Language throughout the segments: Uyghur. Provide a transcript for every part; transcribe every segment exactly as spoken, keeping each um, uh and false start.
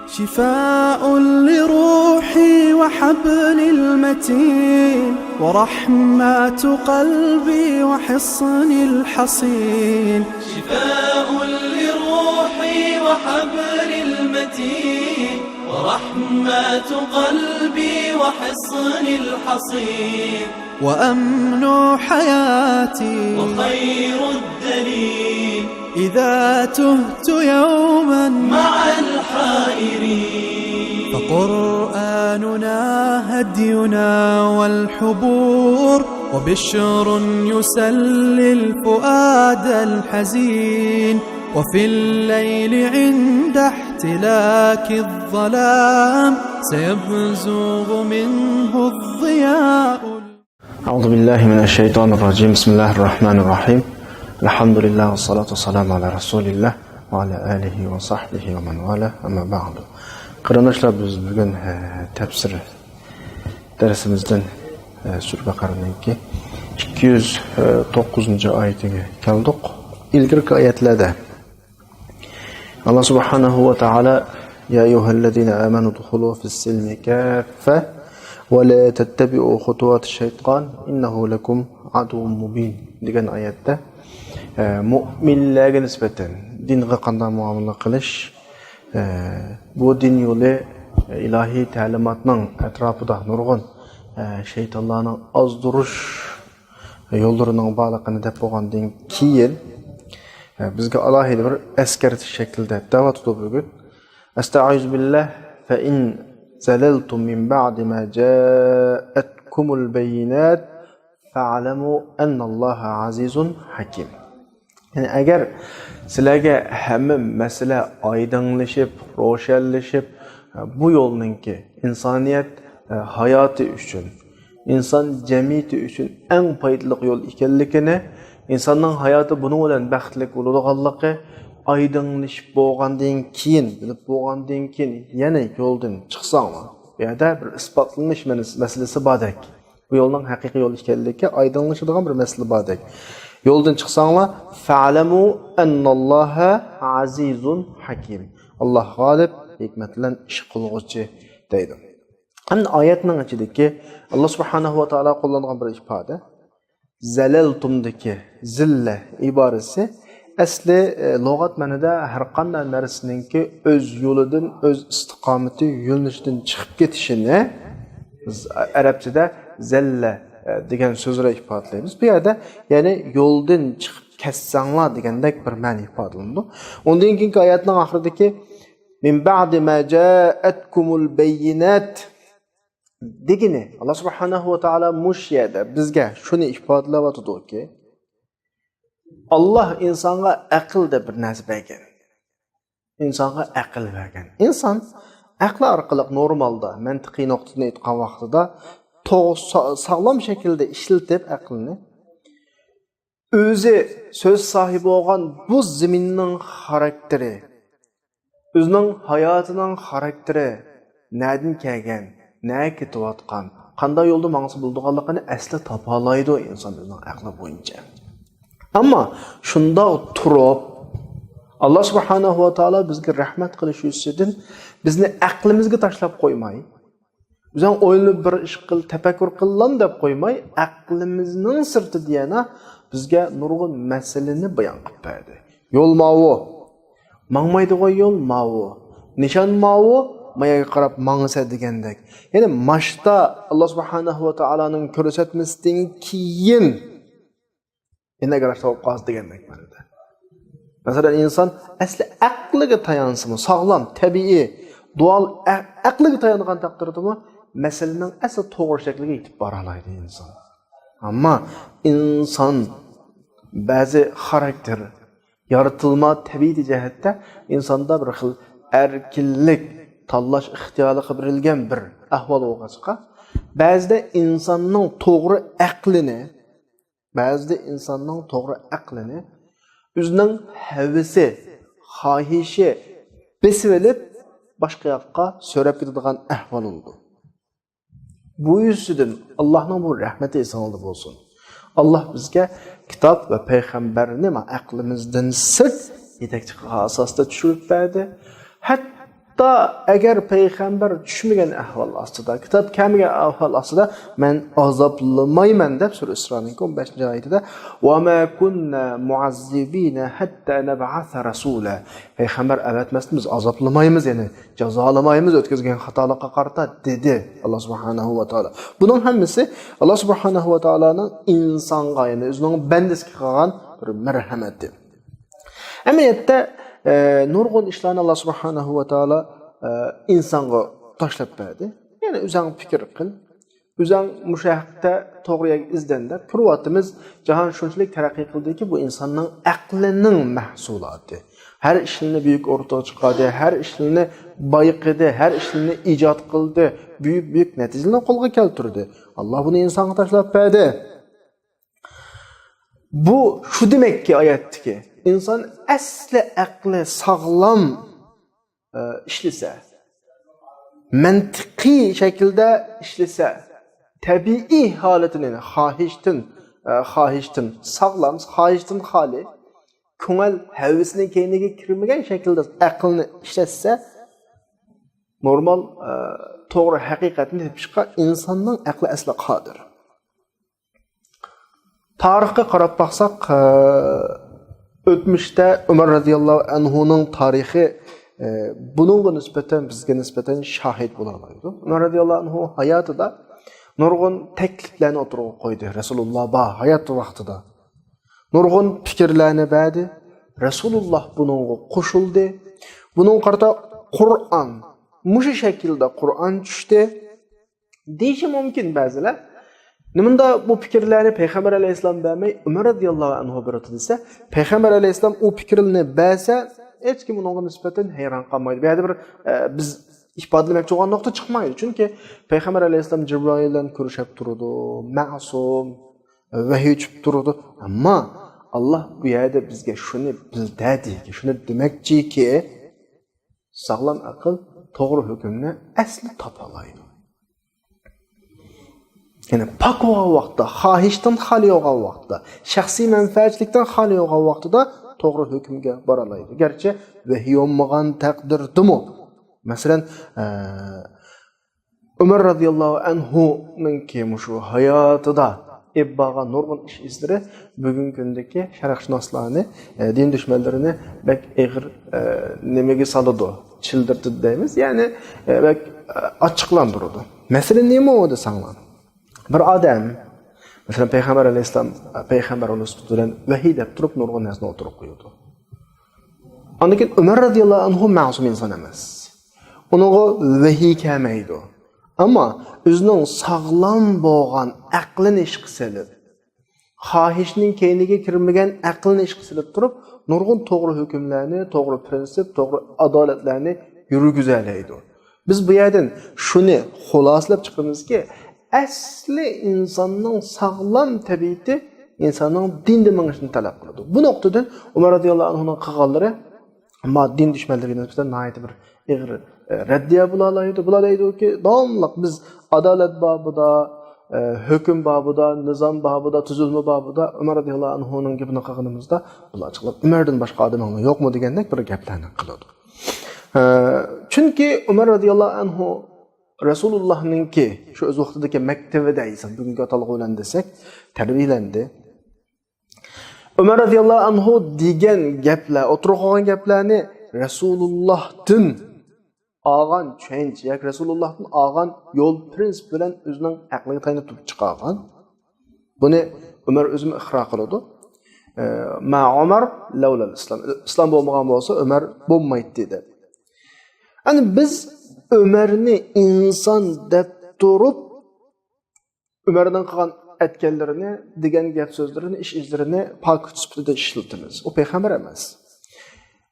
شفاء لروحي وحبل المتين، ورحمة قلبي وحصن الحصين. شفاء لروحي وحبل المتين، ورحمة قلبي وحصن الحصين. وأمن حياتي وخير الدليل، إذا تهت يوما مع الحائرين. فقرآننا هدينا والحبور، وبشر يسلي الفؤاد الحزين. وفي الليل عند احتلاك الظلام، سيبزغ منه الضياء. أعوذ بالله من الشيطان الرجيم. بسم الله الرحمن الرحيم. الحمد لله والصلاة والسلام على رسول الله وعلى آله وصحبه ومن والاه. أما بعد. قېرىنداشلار، بىز بۈگۈن، ئە، تەپسىر دەرسىمىزدىن، ئە، سۈرە بەقەرىنىڭكى ئىككى يۈز توققۇزىنچى ئايىتىگە كەلدۇق. ئىلگىرىكى ئايەتلەردە ئاللا سۇبھانەھۇ ۋە تائالا: يا أيها الذين آمنوا ادخلوا في السلم كافة ولا تتبعوا خطوات الشيطان إنه لكم عدو مبين دېگەن ئايەتتە، ئە، مۇئمىنلەرگە نىسبەتەن دىنغا قانداق مۇئامىلە قىلىش، ئە، بۇ دىن يولى، ئە، ئىلاھىي تەلىماتنىڭ ئەتراپىدا نۇرغۇن، ئە، شەيتانلارنىڭ ئازدۇرۇش يوللىرىنىڭ بارلىقىنى دەپ بولغاندىن كېيىن، ئە، بىزگە ئالاھىدە بىر ئەسكەرتىش شەكلىدە دەۋاتىدۇ بۈگۈن. أستعيذ بالله، فإن زللتم من بعد ما جاءتكم البينات فاعلموا أن الله عزيز حكيم. يەنى ئەگەر سىلەرگە ھەممە مەسىلە ئايدىڭلىشىپ، روشەنلىشىپ، بۇ يولنىڭكى ئىنسانىيەت ھاياتى ئۈچۈن، ئىنسان جەمئىيىتى ئۈچۈن ئەڭ پايدىلىق يول ئىكەنلىكىنى، ئىنساننىڭ ھاياتى بۇنىڭ بىلەن بەختلىك بولىدىغانلىقى ئايدىڭلىشىپ بولغاندىن كېيىن، بىلىپ بولغاندىن كېيىن يەنە يولدىن چىقساڭلار، بۇ يەردە بىر ئىسپاتلىنىش مەنىس-، مەسىلىسى باردەك. بۇ يولنىڭ ھەقىقىي يول ئىكەنلىكى ئايدىڭلىشىدىغان بىر مەسىلە باردەك. يولدىن چىقساڭلار، فەلەمۇ ئەنناللاھە ئەزىزۇن ھەكىم. ئاللاھ غالىب، ھېكمەت بىلەن ئىش قىلغۇچى دەيدۇ. ئەمدى ئايەتنىڭ ئىچىدىكى ئاللاھ سۇبھانەھۇ ۋە تائالا قوللانغان بىر ئىپادە، زەلەلتۇمدىكى زىللە ئىبارىسى ئەسلى، ئە، لۇغەت مەنىدە ھەر قانداق نەرسىنىڭكى ئۆز يولىدىن، ئۆز ئىستىقامىتى، يۆنىلىشىدىن چىقىپ كېتىشىنى، ز-، ئەرەبچىدە زەللە، ئە، دېگەن سۆز بىلەن ئىپادىلەيمىز. بۇ يەردە، يەنى يولدىن چىقىپ كەتسەڭلار دېگەندەك بىر مەنە ئىپادىلىنىدۇ. ئۇندىن كېيىنكى ئايەتنىڭ ئاخىرىدىكى مىن بەئدى ما جائەتكۇمۇل بەييىنات دېگىنى، ئاللاھ سۇبھانەھۇ ۋە تائالا مۇشۇ يەردە بىزگە شۇنى ئىپادىلەۋاتىدۇكى، ئاللاھ ئىنسانغا ئەقىل دەپ بىر نەرسە بەرگەن. ئىنسانغا ئەقىل بەرگەن. ئىنسان ئەقلى ئارقىلىق نورمالدا، مەنتىقىي نۇقتىدىن ئېيتقان ۋاقتىدا، توغ-، سا-، ساغلام شەكىلدە ئىشلىتىپ ئەقلىنى، ئۆزى سۆز ساھىبى بولغان بۇ زېمىننىڭ خاراكتېرى، ئۆزىنىڭ ھاياتىنىڭ خاراكتېرى، نەدىن كەلگەن، نەگە كېتىۋاتقان، قانداق يولدا ماڭسا بولىدىغانلىقىنى ئەسلى تاپالايدۇ ئىنسان ئۆزىنىڭ ئەقلى بويىچە. ئەمما شۇنداق تۇرۇپ، ئاللاھ سۇبھانەھۇ ۋە تائالا بىزگە رەھمەت قىلىش يۈزىسىدىن بىزنى ئەقلىمىزگە تاشلاپ قويماي، ئۆزۈڭ ئويلىنىپ بىر ئىش قىل، تەپەككۇر قىللام دەپ قويماي، ئەقلىمىزنىڭ سىرتىدا يەنە بىزگە نۇرغۇن مەسىلىنى بايان قىلىپ بەردى. يول ماۋۇ. ماڭمايدىغان يول ماۋۇ. نىشان ماۋۇ. ما يەرگە قاراپ ماڭىسەن دېگەندەك. يەنى ماشتا ئاللاھ سۇبھانەھۇ ۋە تائالانىڭ كۆرسەتمىسىدىن كېيىن ئىنەك راشتا بولۇپ قالسا دېگەندەك مەنىدە. مەسىلەن، ئىنسان ئەسلى ئەقلىگە تايانسىمۇ، ساغلام، تەبىئىي، دۇئال ئە-، ئەقلىگە تايانغان تەقدىردىمۇ مەسىلىنىڭ ئەسلى توغرا شەكلىگە يېتىپ بارالايدۇ ئىنسان. ئەمما ئىنسان بەزى خاراكتېر، يارىتىلما تەبىئىتى جەھەتتە ئىنساندا بىر خىل ئەركىنلىك، تاللاش ئىختىيارلىقى بېرىلگەن بىر ئەھۋال بولغاچقا، بەزىدە ئىنساننىڭ توغرا ئەقلىنى، بەزىدە ئىنساننىڭ توغرا ئەقلىنى ئۆزىنىڭ ھەۋىسى، خاھىشى بېسىۋېلىپ، باشقا ياققا سۆرەپ كېتىدىغان ئەھۋال بولىدۇ. بۇ يۈزىسىدىن ئاللاھنىڭ بۇ رەھمىتى ئېسىڭىزدە بولسۇن. ئاللاھ بىزگە كىتاب ۋە پەيغەمبەرنى ما ئەقلىمىزدىن سىرت يېتەكچى قىلغان ئاساستا چۈشۈرۈپ بەردى. ھەتتا ھەتتا ئەگەر پەيغەمبەر چۈشمىگەن ئەھۋال ئاستىدا، كىتاب كەلمىگەن ئەھۋال ئاستىدا مەن ئازابلىمايمەن دەپ سۈرە ئىسرانىڭكى ئون بەشىنچى ئايىتىدە، «وَمَا كُنَّا مُعَذِّبِينَ حَتَّى نَبْعَثَ رَسُولًا.» پەيغەمبەر ئەۋەتمەستىن بىز ئازابلىمايمىز، يەنى جازالىمايمىز ئۆتكۈزگەن خاتالىققا قارىتا، دېدى ئاللا سۇبھانەھۇ ۋە تائالا. بۇنىڭ ھەممىسى ئاللا سۇبھانەھۇ ۋە تائالانىڭ ئىنسانغا، يەنى ئۆزىنىڭ بەندىسىگە قىلغان بىر مەرھەمىتى. ئەمەلىيەتتە، ئە، نۇرغۇن ئىشلارنى ئاللا سۇبھانەھۇ ۋە تائالا، ئە، ئىنسانغا تاشلاپ بەردى. يەنى ئۆزۈڭ پىكىر قىل، ئۆزۈڭ مۇشۇ ھەقتە توغرا يەرگە ئىزدەن دەپ كۆرۈۋاتىمىز. جاھان شۇنچىلىك تەرەققىي قىلدىكى، بۇ ئىنساننىڭ ئەقلىنىڭ مەھسۇلاتى. ھەر ئىشلىرىنى بۈيۈك ئورتىغا چىقاردى، ھەر ئىشلىرىنى بايقىدى، ھەر ئىشلىرىنى ئىجاد قىلدى، بۈيۈك، بۈيۈك نەتىجىلەرنى قولغا كەلتۈردى. ئاللا بۇنى ئىنسانغا تاشلاپ بەردى. بۇ شۇ دېمەككى، ئايەتتىكى ئىنسان ئەسلى ئەقلى ساغلام، ئە، ئىشلىسە، مەنتىقىي شەكىلدە ئىشلىسە، تەبىئىي ھالىتىنى خاھىشتىن، ئە، خاھىشتىن ساغلام، خاھىشتىن خالىي، كۆڭۈل ھەۋىسىنىڭ كەينىگە كىرمىگەن شەكىلدە ئەقلىنى ئىشلەتسە، نورمال، ئە، توغرا ھەقىقەتنى تېپىشقا ئىنساننىڭ ئەقلى ئەسلى قادىر. تارىخقا قاراپ باقساق، ئە، ئۆتمۈشتە ئۆمەر رەزىياللاھۇ ئەنھۇنىڭ تارىخى، ئە، بۇنىڭغا نىسبەتەن، بىزگە نىسبەتەن شاھىت بولالايدۇ. ئۆمەر رەزىياللاھۇ ئەنھۇ ھاياتىدا نۇرغۇن تەكلىپلەرنى ئوتتۇرىغا قويدى. رەسۇلۇللا بار ھايات ۋاقتىدا نۇرغۇن پىكىرلەرنى بەردى. رەسۇلۇللا بۇنىڭغا قوشۇلدى. بۇنىڭغا قارىتا قۇرئان، مۇشۇ شەكىلدە قۇرئان چۈشتى. دېيىشى مۇمكىن بەزىلەر، نېمانداق بۇ پىكىرلەرنى پەيغەمبەر ئەلەيھىسسالام بەرمەي، ئۆمەر رەزىياللاھۇ ئەنھۇ بېرىۋاتىدۇ دېسە، پەيغەمبەر ئەلەيھىسسالام ئۇ پىكىرنى بەرسە، ھېچكىم ئۇنىڭغا نىسبەتەن ھەيران قالمايدۇ. بۇ يەردە بىر، ئە، بىز ئىپادىلىمەكچى بولغان نۇقتا چىقمايدۇ. چۈنكى پەيغەمبەر ئەلەيھىسسالام جىبرىئىل بىلەن كۆرۈشۈپ تۇرىدۇ، مەسۇم، ۋەھىي چۈشۈپ تۇرىدۇ. ئەمما ئاللا بۇ يەردە بىزگە شۇنى بىلدۈردى، شۇنى دېمەكچىكى، ساغلام ئەقىل توغرا ھۆكۈمنى ئەسلى تاپالايدۇ. يەنى پاك بولغان ۋاقىتتا، خاھىشتىن خالىي بولغان ۋاقىتتا، شەخسىي مەنپەئەتچىلىكتىن خالىي بولغان ۋاقتىدا توغرا ھۆكۈمگە بارالايدۇ. گەرچە ۋەھىي بولمىغان تەقدىردىمۇ. مەسىلەن، ئە، ئۆمەر رەزىياللاھۇ ئەنھۇنىڭكى مۇشۇ ھاياتىدا ئېلىپ بارغان نۇرغۇن ئىش ئىزلىرى بۈگۈنكى كۈندىكى شەرقشۇناسلارنى، ئە، دىن دۈشمەنلىرىنى بەك ئېغىر، ئە، نېمىگە سالىدۇ، چىلدىرتىدۇ دەيمىز. يەنى، ئە، بەك، ئە، ئاچچىقلاندۇرىدۇ. مەسىلە نېمە ئۇ دېسەڭلار؟ بىر ئادەم، مەسىلەن، پەيغەمبەر ئەلەيھىسسالام، پەيغەمبەر ئۇنىڭ سۈپىتى بىلەن ۋەھىي دەپ تۇرۇپ نۇرغۇن نەرسىنى ئوتتۇرىغا قويىدۇ. ئاندىن كېيىن ئۆمەر رەزىياللاھۇ ئەنھۇ مەسۇم ئىنسان ئەمەس. ئۇنىڭغا ۋەھىي كەلمەيدۇ. ئەمما ئۆزىنىڭ ساغلام بولغان ئەقلىنى ئىشقا سېلىپ، خاھىشنىڭ كەينىگە كىرمىگەن ئەقلىنى ئىشقا سېلىپ تۇرۇپ، نۇرغۇن توغرا ھۆكۈملەرنى، توغرا پىرىنسىپ، توغرا ئادالەتلەرنى يۈرگۈزەلەيدۇ. بىز بۇ يەردىن شۇنى خۇلاسىلەپ چىقىمىزكى، ئەسلى ئىنساننىڭ ساغلام تەبىئىتى ئىنساننىڭ دىندا مېڭىشىنى تەلەپ قىلىدۇ. بۇ نۇقتىدىن ئۆمەر رەزىياللاھۇ ئەنھۇنىڭ قىلغانلىرى، ئەمما دىن دۈشمەنلىرىگە نىسبەتەن ناھايىتى بىر ئېغىر، ئە، رەددىيە بولالايدۇ. بۇلار دەيدۇكى، داۋاملىق بىز ئادالەت بابىدا، ئە، ھۆكۈم بابىدا، نىزام بابىدا، تۈزۈلمە بابىدا ئۆمەر رەزىياللاھۇ ئەنھۇنىڭ گېپىنى قىلغىنىمىزدا، بۇلار چىقىپ، «ئۆمەردىن باشقا ئادىمىڭلار يوقمۇ؟» دېگەندەك بىر گەپلەرنى قىلىدۇ. ئە، چۈنكى ئۆمەر رەزىياللاھۇ ئەنھۇ رەسۇلۇللاھنىڭكى شۇ ئۆز ۋاقتىدىكى مەكتىۋىدە، بۈگۈنكى ئاتالغۇ بىلەن دېسەك، تەربىيەلەندى. ئۆمەر رەزىياللاھۇ ئەنھۇ دېگەن گەپلەر، ئوتتۇرىغا قويغان گەپلەرنى رەسۇلۇللاھتىن ئالغان چۈشەنچە ياكى رەسۇلۇللاھتىن ئالغان يول پىرىنسىپ بىلەن ئۆزىنىڭ ئەقلىگە تايىنىپ تۇرۇپ چىقارغان. بۇنى ئۆمەر ئۆزىمۇ ئىقرار قىلىدۇ. ئە، «ما ئۆمەر لەۋلەل ئىسلام.» ئىسلام بولمىغان بولسا، ئۆمەر بولمايتتى دەپ. يەنى بىز ئۆمەرنى ئىنسان دەپ تۇرۇپ، ئۆمەرنىڭ قىلغان ئەتكەنلىرىنى، دېگەن گەپ سۆزلىرىنى، ئىش ئىزلىرىنى پاكىت سۈپىتىدە ئىشلىتىمىز. ئۇ پەيغەمبەر ئەمەس.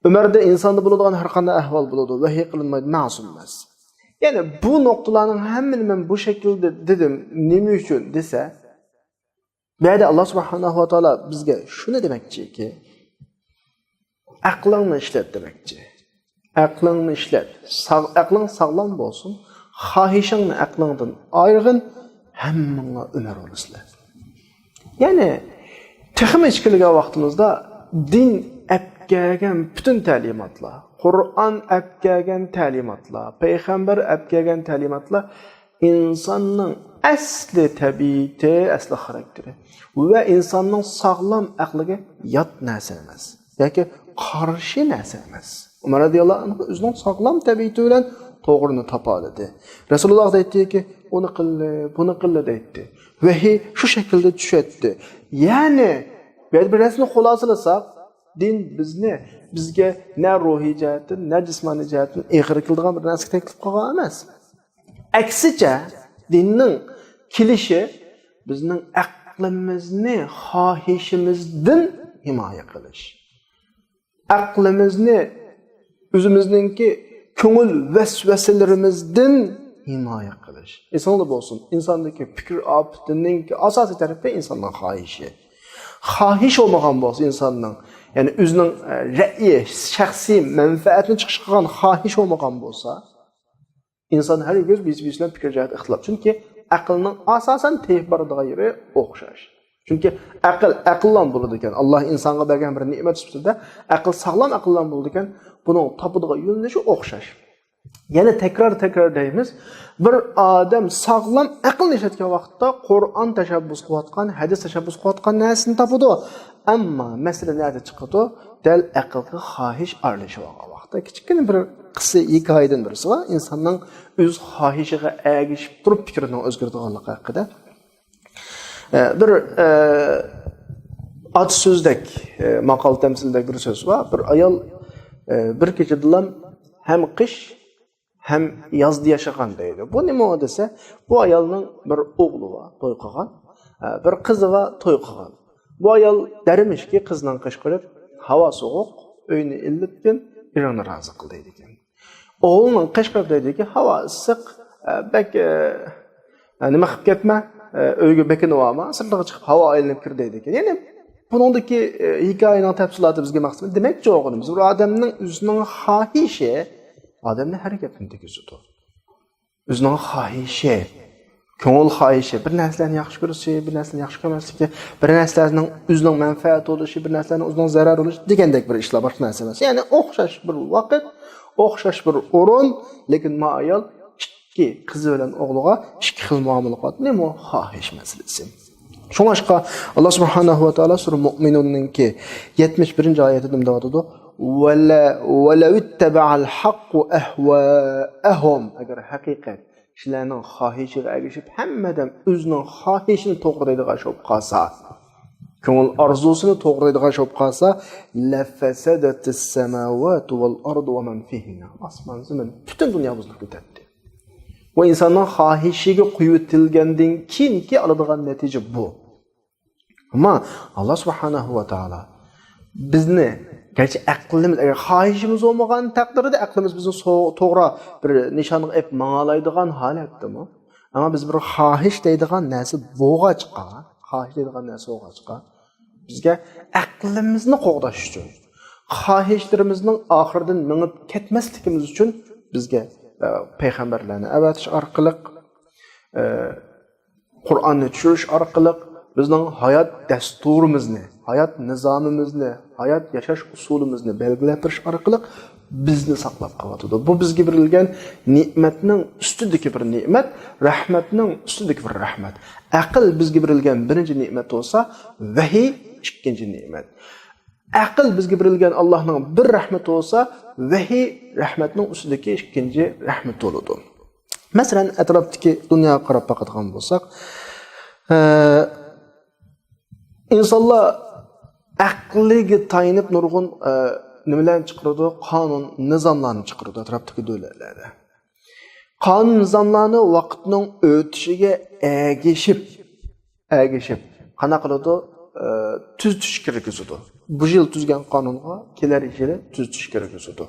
ئۆمەردە ئىنساندا بولىدىغان ھەر قانداق ئەھۋال بولىدۇ، ۋەھىي قىلىنمايدۇ، مەسۇم ئەمەس. يەنى بۇ نۇقتىلارنىڭ ھەممىنى مەن بۇ شەكىلدە دېدىم، نېمە ئۈچۈن دېسە، بۇ يەردە ئاللا سۇبھانەھۇ ۋە تائالا بىزگە شۇنى دېمەكچىكى، ئەقلىڭنى ئىشلەت دېمەكچى. ئەقلىڭنى ئىشلەت. ساغ-، ئەقلىڭ ساغلام بولسۇن. خاھىشىڭنى ئەقلىڭدىن ئايرىغىن. ھەممىڭلار ئۆمەر بولىسىلەر. يەنى تېخىمۇ ئىچكىرىلىگەن ۋاقتىمىزدا دىن ئەپ كەلگەن پۈتۈن تەلىماتلار، قۇرئان ئەپ كەلگەن تەلىماتلار، پەيغەمبەر ئەپ كەلگەن تەلىماتلار ئىنساننىڭ ئەسلى تەبىئىتى، ئەسلى خاراكتېرى ۋە ئىنساننىڭ ساغلام ئەقلىگە يات نەرسە ئەمەس ياكى قارشى نەرسە ئەمەس. ئۆمەر رەزىياللاھۇ ئەنھۇ ئۆزىنىڭ ساغلام تەبىئىتى بىلەن توغرىنى تاپالىدى. رەسۇلۇللاھ دەيتتىكى، ئۇنى قىلدى، بۇنى قىلدى دەيتتى. ۋەھىي شۇ شەكىلدە چۈشەتتى. يەنى، بۇ يەردە بىر نەرسىنى خۇلاسىلىساق، دىن بىزنى، بىزگە نە روھىي جەھەتتىن، نە جىسمانىي جەھەتتىن ئېغىر كېلىدىغان بىر نەرسىگە تەكلىپ قىلغان ئەمەس. ئەكسىچە، دىننىڭ كېلىشى بىزنىڭ ئەقلىمىزنى خاھىشىمىزدىن ھىمايە قىلىش. ئەقلىمىزنى ئۆزىمىزنىڭكى كۆڭۈل ۋەسۋەسىلىرىمىزدىن ھىمايە قىلىش. ئېسىڭلار بولسۇن، ئىنساندىكى پىكىر ئاپىتىنىڭكى ئاساسىي تەرىپى ئىنساننىڭ خاھىشى. خاھىش بولمىغان بولسا ئىنساننىڭ، يەنى ئۆزىنىڭ، ئە، رەئيى، شەخسىي مەنپەئەتىنى چىقىش قىلغان خاھىش بولمىغان بولسا، ئىنسان ھەرگىز بىرسى بىرسى بىلەن پىكىر جەھەتتە ئىختىلاپ. چۈنكى ئەقىلنىڭ ئاساسەن تېپىپ بارىدىغان يېرى ئوخشاش. چۈنكى ئەقىل ئەقىللان بولىدىكەن. ئاللاھ ئىنسانغا بەرگەن بىر نېمەت سۈپىتىدە ئەقىل ساغلام ئەقىللان بولىدىكەن. بۇنىڭ تاپىدىغان يۆنىلىشى ئوخشاش. يەنە تەكرار تەكرار دەيمىز. بىر ئادەم ساغلام ئەقىلنى ئىشلەتكەن ۋاقىتتا قۇرئان تەشەببۇس قىلىۋاتقان، ھەدىس تەشەببۇس قىلىۋاتقان نەرسىنى تاپىدۇ. ئەمما مەسىلە نەدە چىقىدۇ؟ دەل ئەقىلگە خاھىش ئارىلىشىپ ئالغان ۋاقىتتا. كىچىككىنە بىر قىسسە، ھېكايىدىن بىرسى بار. ئىنساننىڭ ئۆز خاھىشىغا ئەگىشىپ تۇرۇپ پىكرىنىڭ ئۆزگىرىدىغانلىقى ھەققىدە. ئە، بىر، ئە، ئات سۆزدەك، ئە، ماقال تەمسىلدەك بىر سۆز بار. بىر ئايال، ئە، بىر كېچىدىلا ھەم قىش، ھەم يازدا ياشىغان دەيدۇ. بۇ نېمە دېسە، بۇ ئايالنىڭ بىر ئوغلى بار، توي قىلغان، ئە، بىر قىزى بار، توي قىلغان. بۇ ئايال دەرمىشكى قىزنىڭ قىچقىرىپ، ھاۋا سوغۇق، ئۆينى ئىللىتكىن، ئېرىڭنى رازى قىل دەيدىكەن. ئوغلىنىڭ قىچقىرىپ دەيدىكى، ھاۋا ئىسسىق، ئە، بەك، ئە، ئە، نېمە قىلىپ كەتمە، ئە، ئۆيگە بېكىنىۋالما، سىرتىغا چىقىپ ھاۋا ئايلىنىپ كىر دەيدىكەن. يەنى بۇنىڭدىكى، ئە، ھېكايىنىڭ تەپسىلاتى بىزگە مەخسۇس. دېمەكچى بولغىنىمىز، بىر ئادەمنىڭ ئۆزىنىڭ خاھىشى ئادەمنى ھەرىكەتتىن دېگۈزىدۇ. ئۆزىنىڭ خاھىشى، كۆڭۈل خاھىشى، بىر نەرسىلەرنى ياخشى كۆرۈشى، بىر نەرسىلەرنى ياخشى كۆرمەسلىكى، بىر نەرسىلەرنىڭ ئۆزىنىڭ مەنپەئەت بولۇشى، بىر نەرسىلەرنىڭ ئۆزىنىڭ زەرەر بولۇشى دېگەندەك بىر ئىشلار، باشقا نەرسە ئەمەس. يەنى ئوخشاش بىر ۋاقىت، ئوخشاش بىر ئورۇن، لېكىن ما ئايال ئىككى قىزى بىلەن ئوغلىغا ئىككى خىل مۇئامىلە قىلىۋاتىدۇ. بۇ خاھىش مەسىلىسى. شۇڭلاشقا، ئاللاھ سۇبھانەھۇ ۋە تائالا سۈرە مۇئمىنۇننىڭكى يەتمىش بىرىنچى ئايىتىدە مۇنداق دەۋاتىدۇ، «ۋەلە-، ۋەلەۋىتتەبەئەل ھەققۇ ئەھۋائەھۇم.» ئەگەر ھەقىقەت كىشىلەرنىڭ خاھىشىغا ئەگىشىپ، ھەممە ئادەم ئۆزىنىڭ خاھىشىنى توغرىلايدىغان ئىش بولۇپ قالسا، كۆڭۈل ئارزۇسىنى توغرىلايدىغان ئىش بولۇپ قالسا، «لەفەسەدەتىس سەماۋاتۇ ۋەل ئەرضۇ ۋە مەن فىھىننە.» ئاسمان، زېمىن، پۈتۈن دۇنيا بۇزۇلۇپ كېتەتتى. بۇ ئىنساننىڭ خاھىشىگە قويۇۋېتىلگەندىن كېيىنكى ئالىدىغان نەتىجە بۇ. ئەمما ئاللاھ سۇبھانەھۇ ۋە تائالا بىزنى، گەرچە ئەقلىمىز، ئەگەر خاھىشىمىز بولمىغان تەقدىردە، ئەقلىمىز بىزنى سو-، توغرا بىر نىشانغا ئېلىپ ماڭالايدىغان ھالەتتىمۇ، ئەمما بىز بىر خاھىش دەيدىغان نەرسە بولغاچقا، خاھىش دەيدىغان نەرسە بولغاچقا، بىزگە ئەقلىمىزنى قوغداش ئۈچۈن، خاھىشلىرىمىزنىڭ ئاخىرىدىن مېڭىپ كەتمەسلىكىمىز ئۈچۈن بىزگە، ئە، پەيغەمبەرلەرنى ئەۋەتىش ئارقىلىق، ئە، قۇرئاننى چۈشۈرۈش ئارقىلىق بىزنىڭ ھايات دەستۇرىمىزنى، ھايات نىزامىمىزنى، ھايات ياشاش ئۇسۇلىمىزنى بەلگىلەپ بېرىش ئارقىلىق بىزنى ساقلاپ قېلىۋاتىدۇ. بۇ بىزگە بېرىلگەن نېمەتنىڭ ئۈستىدىكى بىر نېمەت، رەھمەتنىڭ ئۈستىدىكى بىر رەھمەت. ئەقىل بىزگە بېرىلگەن بىرىنچى نېمەت بولسا، ۋەھىي ئىككىنچى نېمەت. ئەقىل بىزگە بېرىلگەن ئاللاھنىڭ بىر رەھمىتى بولسا، ۋەھىي رەھمەتنىڭ ئۈستىدىكى ئىككىنچى رەھمىتى بولىدۇ. مەسىلەن، ئەتراپتىكى دۇنياغا قاراپ باقىدىغان بولساق، ئە، ئىنسانلار ئەقلىگە تايىنىپ نۇرغۇن، ئە، نېمىلەرنى چىقىرىدۇ، قانۇن، نىزاملارنى چىقىرىدۇ ئەتراپتىكى دۆلەتلەردە. قانۇن نىزاملارنى ۋاقىتنىڭ ئۆتۈشىگە ئەگىشىپ، ئەگىشىپ، قانداق قىلىدۇ؟ ئە، تۈزىتىش كىرگۈزىدۇ. بۇ يىل تۈزگەن قانۇنغا كېلەر يىلى تۈزىتىش كىرگۈزىدۇ.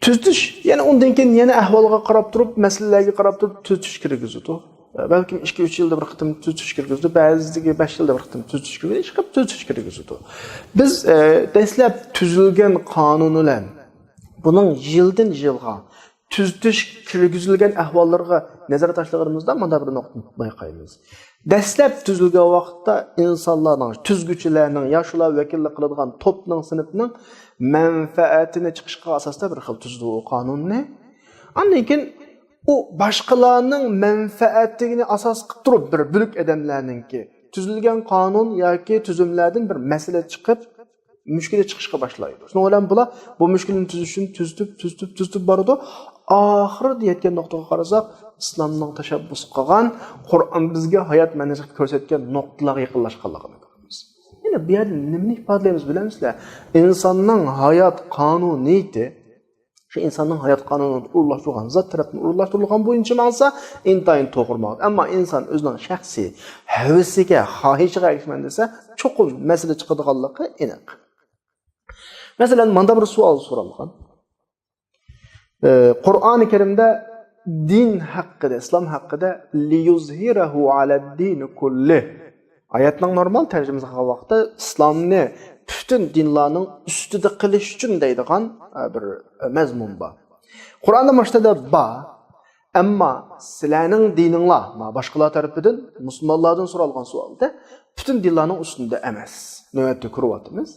تۈزىتىش، يەنە ئۇندىن كېيىن يەنە ئەھۋالغا قاراپ تۇرۇپ، مەسىلىلەرگە قاراپ تۇرۇپ تۈزىتىش كىرگۈزىدۇ. بەلكىم ئىككى، ئۈچ يىلدا بىر قېتىم تۈزىتىش كىرگۈزىدۇ، بەزىدىكى بەش يىلدا بىر قېتىم تۈزىتىش كىرگۈزىدۇ. ئىشقىلىپ تۈزىتىش كىرگۈزىدۇ. بىز، ئە، دەسلەپ تۈزۈلگەن قانۇن بىلەن بۇنىڭ يىلدىن يىلغا تۈزىتىش كىرگۈزۈلگەن ئەھۋاللىرىغا نەزەر تاشلىغىنىمىزدا مۇنداق بىر نۇقتىنى بايقايمىز. دەسلەپ تۈزۈلگەن ۋاقىتتا ئىنسانلارنىڭ، تۈزگۈچىلەرنىڭ يا شۇلار ۋەكىللىك قىلىدىغان توپنىڭ، سىنىپنىڭ مەنپەئەتىنى چىقىشقا ئاساستا بىر خىل تۈزىدۇ ئۇ قانۇننى. ئاندىن كېيىن ئۇ باشقىلارنىڭ مەنپەئەتىنى ئاساس قىلىپ تۇرۇپ بىر بۆلەك ئادەملەرنىڭكى تۈزۈلگەن قانۇن ياكى تۈزۈملەردىن بىر مەسىلە چىقىپ، مۈشكۈلە چىقىشقا باشلايدۇ. شۇنىڭ بىلەن بۇلار بۇ مۈشكۈلىنى تۈزۈشنى تۈزۈتۈپ، تۈزۈتۈپ، تۈزۈتۈپ بارىدۇ. ئاخىرىدا يەتكەن نۇقتىغا قارىساق، ئىسلامنىڭ تەشەببۇس قىلغان، قۇرئان بىزگە ھايات مەنىسىنى كۆرسەتكەن نۇقتىلارغا يېقىنلاشقانلىقىنى كۆرىمىز. يەنە بۇ يەردە نېمىنى ئىپادىلەيمىز بىلەمسىلەر؟ ئىنساننىڭ ھايات قانۇنىيىتى، شۇ ئىنساننىڭ ھايات قانۇنىدا ئورۇنلاشتۇرۇلغان، زات تەرەپتىن ئورۇنلاشتۇرۇلغان بويىچە ماڭسا، ئىنتايىن توغرا ماڭىدۇ. ئەمما ئىنسان ئۆزىنىڭ شەخسىي ھەۋىسىگە، خاھىشىغا ئەگىشىمەن دېسە، چوقۇم مەسىلە چىقىدىغانلىقى ئېنىق. مەسىلەن، ماندا بىر سوئال سورالغان. ئى، قۇرئانى كەرىمدە دىن ھەققىدە، ئىسلام ھەققىدە، لىيۇزھىرەھۇ ئەلەددىنى كۇللىھ. ئايەتنىڭ نورمال تەرجىمىسى قىلغان ۋاقىتتا ئىسلامنى پۈتۈن دىنلارنىڭ ئۈستىدە قىلىش ئۈچۈن دەيدىغان، ئە، بىر، ئە، مەزمۇن بار. قۇرئاندا مۇشۇنداق بار. ئەمما سىلەرنىڭ دىنىڭلار، ما، باشقىلار تەرىپىدىن، مۇسۇلمانلاردىن سورالغان سوئالدا، پۈتۈن دىنلارنىڭ ئۈستىدە ئەمەس. نۆۋەتتە كۆرۈۋاتىمىز.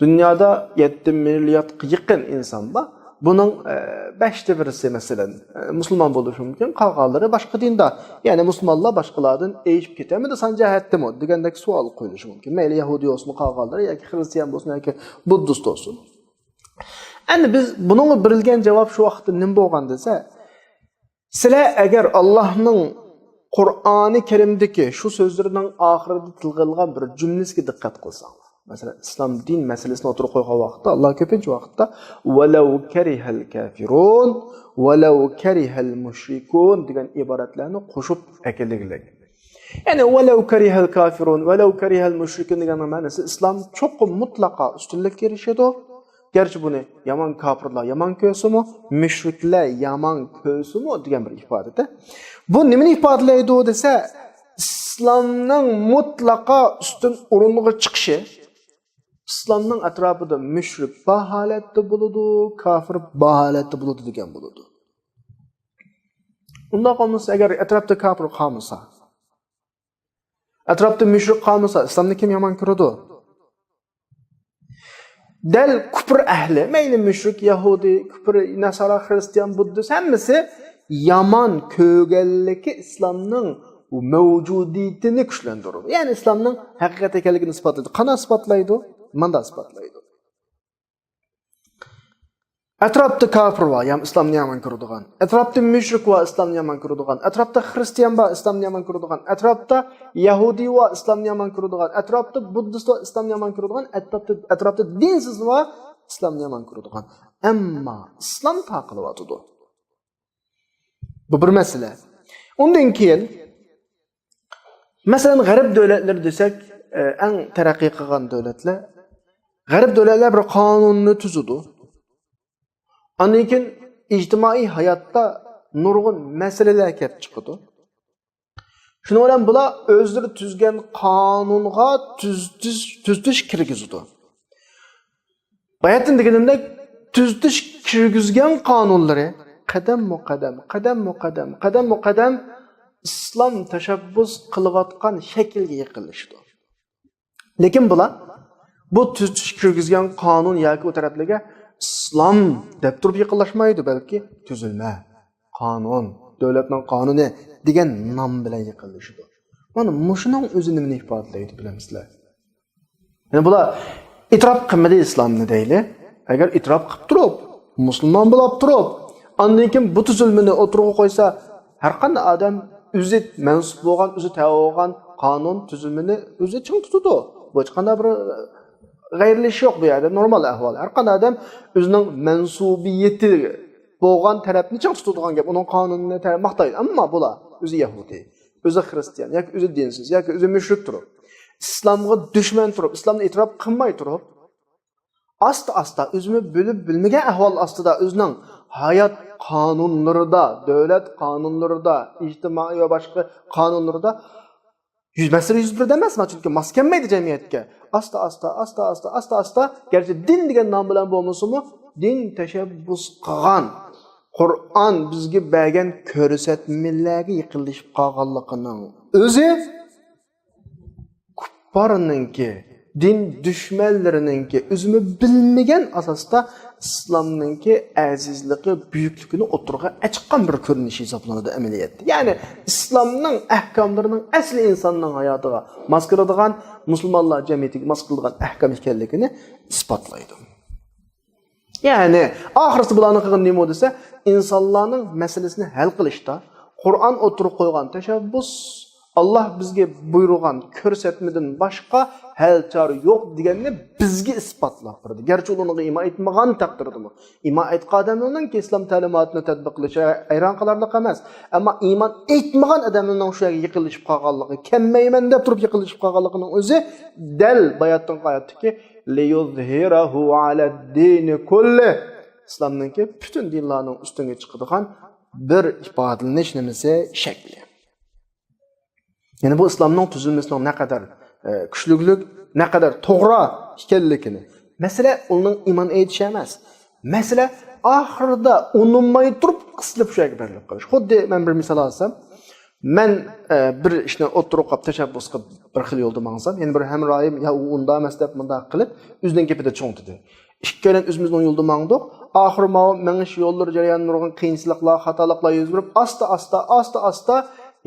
دۇنيادا يەتتە مىلياردقا يېقىن ئىنسان بار. بۇنىڭ، ئە، بەشتە بىرسى، مەسىلەن، ئە، مۇسۇلمان بولۇشى مۇمكىن، قالغانلىرى باشقا دىندا. يەنى مۇسۇلمانلار باشقىلاردىن ئېشىپ كېتەمدۇ سان جەھەتتىمۇ دېگەندەك سوئال قويۇلۇشى مۇمكىن. مەيلى يەھۇدىي بولسۇن، قالغانلىرى ياكى خرىستىيان بولسۇن ياكى بۇددىست بولسۇن. ئەمدى بىز بۇنىڭغا بېرىلگەن جاۋاب شۇ ۋاقىتتا نېمە بولغان دېسە، سىلەر ئەگەر ئاللاھنىڭ قۇرئانى كەرىمدىكى شۇ سۆزلىرىنىڭ ئاخىرىدا تىلغا ئېلىنغان بىر جۈملىسىگە دىققەت قىلساڭلار، مەسىلەن، ئىسلام دىن مەسىلىسىنى ئوتتۇرىغا قويغان ۋاقىتتا، ئاللا كۆپىنچە ۋاقىتتا «ۋەلەۋ كەرىھەل كەفىرۇن، ۋەلەۋ كەرىھەل مۇشرىكۇن» دېگەن ئىبارەتلەرنى قوشۇپ ئەكېلىگلەيدۇ. يەنى «ۋەلەۋ كەرىھەل كەفىرۇن، ۋەلەۋ كەرىھەل مۇشرىكۇن» دېگەننىڭ مەنىسى، ئىسلام چوقۇم مۇتلەقا ئۈستۈنلۈككە ئېرىشىدۇ. گەرچە بۇنى يامان كاپىرلار يامان كۆرسىمۇ، مۇشرىكلار يامان كۆرسىمۇ دېگەن بىر ئىپادىدە. بۇ نېمىنى ئىپادىلەيدۇ دېسە، ئىسلامنىڭ مۇتلەقا ئۈستۈن ئورۇنغا چىقىشى، ئىسلامنىڭ ئەتراپىدا مۇشرىك بار ھالەتتە بولىدۇ، كاپىر بار ھالەتتە بولىدۇ دېگەن بولىدۇ. ئۇنداق بولمىسا، ئەگەر ئەتراپتا كاپىر قالمىسا، ئەتراپتا مۇشرىك قالمىسا، ئىسلامنى كىم يامان كۆرىدۇ؟ دەل كۇپر ئەھلى، مەيلى مۇشرىك، يەھۇدىي، كۇپر، ناسارا، خرىستىيان، بۇددىست، ھەممىسى يامان كۆرگەنلىكى ئىسلامنىڭ مەۋجۇدىيىتىنى كۈچلەندۈرىدۇ. يەنى ئىسلامنىڭ ھەقىقەت ئىكەنلىكىنى ئىسپاتلايدۇ. قانداق ئىسپاتلايدۇ؟ مانداق ئىسپاتلايدۇ. ئەتراپتا كاپىر بار، يا ئىسلامنى يامان كۆرىدىغان. ئەتراپتا مۇشرىك بار، ئىسلامنى يامان كۆرىدىغان. ئەتراپتا خرىستىيان بار، ئىسلامنى يامان كۆرىدىغان. ئەتراپتا يەھۇدىي بار، ئىسلامنى يامان كۆرىدىغان. ئەتراپتا بۇددىست بار، ئىسلامنى يامان كۆرىدىغان. ئەتراپتا، ئەتراپتا دىنسىز بار، ئىسلامنى يامان كۆرىدىغان. ئەمما ئىسلام تارقىلىۋاتىدۇ. بۇ بىر مەسىلە. ئۇندىن كېيىن، مەسىلەن، غەرب دۆلەتلىرى دېسەك، ئە، ئەڭ تەرەققىي قىلغان دۆلەتلەر. غەرب دۆلەتلەر بىر قانۇننى تۈزىدۇ. ئاندىن كېيىن ئىجتىمائىي ھاياتتا نۇرغۇن مەسىلىلەر كەپ چىقىدۇ. شۇنىڭ بىلەن بۇلار ئۆزلىرى تۈزگەن قانۇنغا تۈزىتىش، تۈزىتىش كىرگۈزىدۇ. باياتىن دېگىنىمدەك، تۈزىتىش كىرگۈزگەن قانۇنلىرى قەدەممۇ قەدەم، قەدەممۇ قەدەم، قەدەممۇ قەدەم ئىسلام تەشەببۇس قىلىۋاتقان شەكىلگە يېقىنلىشىدۇ. لېكىن بۇلار بۇ تۈزىتىش كىرگۈزگەن قانۇن ياكى ئۇ تەرەپلەرگە ئىسلام دەپ تۇرۇپ يېقىنلاشمايدۇ، بەلكى تۈزۈلمە، قانۇن، دۆلەتنىڭ قانۇنى دېگەن نام بىلەن يېقىنلىشىدۇ. مانا مۇشۇنىڭ ئۆزى نېمىنى ئىپادىلەيدۇ، بىلەمسىلەر؟ يەنى بۇلار ئېتىراپ قىلمىدى ئىسلامنى دەيلى. ئەگەر ئېتىراپ قىلىپ تۇرۇپ، مۇسۇلمان بولاپ تۇرۇپ، ئاندىن كېيىن بۇ تۈزۈلمىنى ئوتتۇرىغا قويسا، ھەر قانداق ئادەم ئۆزى مەنسۇپ بولغان، ئۆزى تەۋە بولغان قانۇن تۈزۈلمىنى ئۆزى چىڭ تۇتىدۇ. بۇ ھېچقانداق بىر غەيرىي ئىش يوق بۇ يەردە، نورمال ئەھۋال. ھەر قانداق ئادەم ئۆزىنىڭ مەنسۇبىيىتى بولغان تەرەپنى چىڭ تۇتىدىغان گەپ، ئۇنىڭ قانۇنىنى تەرەپ ماختايدۇ. ئەمما بۇلار ئۆزى يەھۇدىي، ئۆزى خىرىستىيان ياكى ئۆزى دىنسىز ياكى ئۆزى مۈشرىك تۇرۇپ، ئىسلامغا دۈشمەن تۇرۇپ، ئىسلامنى ئېتىراپ قىلماي تۇرۇپ، ئاستا-ئاستا ئۆزىمۇ بىلىپ بىلمىگەن ئەھۋال ئاستىدا ئۆزىنىڭ ھايات قانۇنلىرىدا، دۆلەت قانۇنلىرىدا، ئىجتىمائىي ۋە باشقا قانۇنلىرىدا يۈز، مەسىلە يۈز بېرىدۇ ئەمەس، چۈنكى ماس كەلمەيدۇ جەمئىيەتكە. ئاستا-ئاستا، ئاستا-ئاستا، ئاستا-ئاستا، گەرچە دىن دېگەن نام بىلەن بولمىسىمۇ، دىن تەشەببۇس قىلغان، قۇرئان بىزگە بەرگەن كۆرسەتمىلەرگە يېقىنلىشىپ قالغانلىقىنىڭ ئۆزى كۇپپارنىڭكى، دىن دۈشمەنلىرىنىڭكى، ئۆزىمۇ بىلمىگەن ئاساستا ئىسلامنىڭكى ئەزىزلىكى، بۈيۈكلۈكىنى ئوتتۇرىغا ئەچىققان بىر كۆرۈنۈش ھېسابلىنىدۇ ئەمەلىيەتتە. يەنى ئىسلامنىڭ ئەھكاملىرىنىڭ ئەسلى ئىنساننىڭ ھاياتىغا ماس كېلىدىغان، مۇسۇلمانلار جەمئىيىتىگە ماس كېلىدىغان ئەھكام ئىكەنلىكىنى ئىسپاتلايدۇ. يەنى ئاخىرسى بۇلارنىڭ قىلغىنى نېمە دېسە، ئىنسانلارنىڭ مەسىلىسىنى ھەل قىلىشتا قۇرئان ئوتتۇرىغا قويغان تەشەببۇس، ئاللا بىزگە بۇيرۇغان كۆرسەتمىدىن باشقا ھەل چارە يوق دېگەننى بىزگە ئىسپاتلاپ بەردى. گەرچە ئۇلار ئۇنىڭغا ئىمان ئېيتمىغان تەقدىردىمۇ. ئىمان ئېيتقان ئادەملەرنىڭكى ئىسلام تەلىماتىنى تەتبىق قىلىشى ھەيران قالارلىق ئەمەس. ئەمما ئىمان ئېيتمىغان ئادەملەرنىڭ شۇ يەرگە يېقىنلىشىپ قالغانلىقى، كەلمەيمەن دەپ تۇرۇپ يېقىنلىشىپ قالغانلىقىنىڭ ئۆزى دەل باياتىنقى ئايەتتىكى لىيۇزھىرەھۇ ئەلەددىنى كۇللىھ، ئىسلامنىڭكى پۈتۈن دىنلارنىڭ ئۈستۈنگە چىقىدىغان بىر ئىپادىلىنىش نېمىسى، شەكلى. يەنى بۇ ئىسلامنىڭ تۈزۈلمىسىنىڭ نەقەدەر، ئە، كۈچلۈكلۈك، نەقەدەر توغرا ئىكەنلىكىنى. مەسىلە ئۇنىڭ ئىمان ئېيتىشى ئەمەس. مەسىلە ئاخىرىدا ئۇنىماي تۇرۇپ قىستىلىپ شۇ يەرگە بېرىلىپ قېلىش. خۇددى مەن بىر مىسال ئالسام، مەن، ئە، بىر ئىشنى ئوتتۇرىغا قويۇپ تەشەببۇس قىلىپ بىر خىل يولدا ماڭسام، يەنە بىر ھەمراھىم يا ئۇ ئۇنداق ئەمەس دەپ مۇنداق قىلىپ ئۆزىنىڭ گېپىدە چوڭ دېدى. ئىككىيلەن ئۆزىمىزنىڭ يولىدا ماڭدۇق. ئاخىرى ماۋۇ مېڭىش يوللىرى جەريانىدا نۇرغۇن قىيىنچىلىقلار، خاتالىقلار يۈز بېرىپ، ئاستا، ئاستا، ئاستا، ئاستا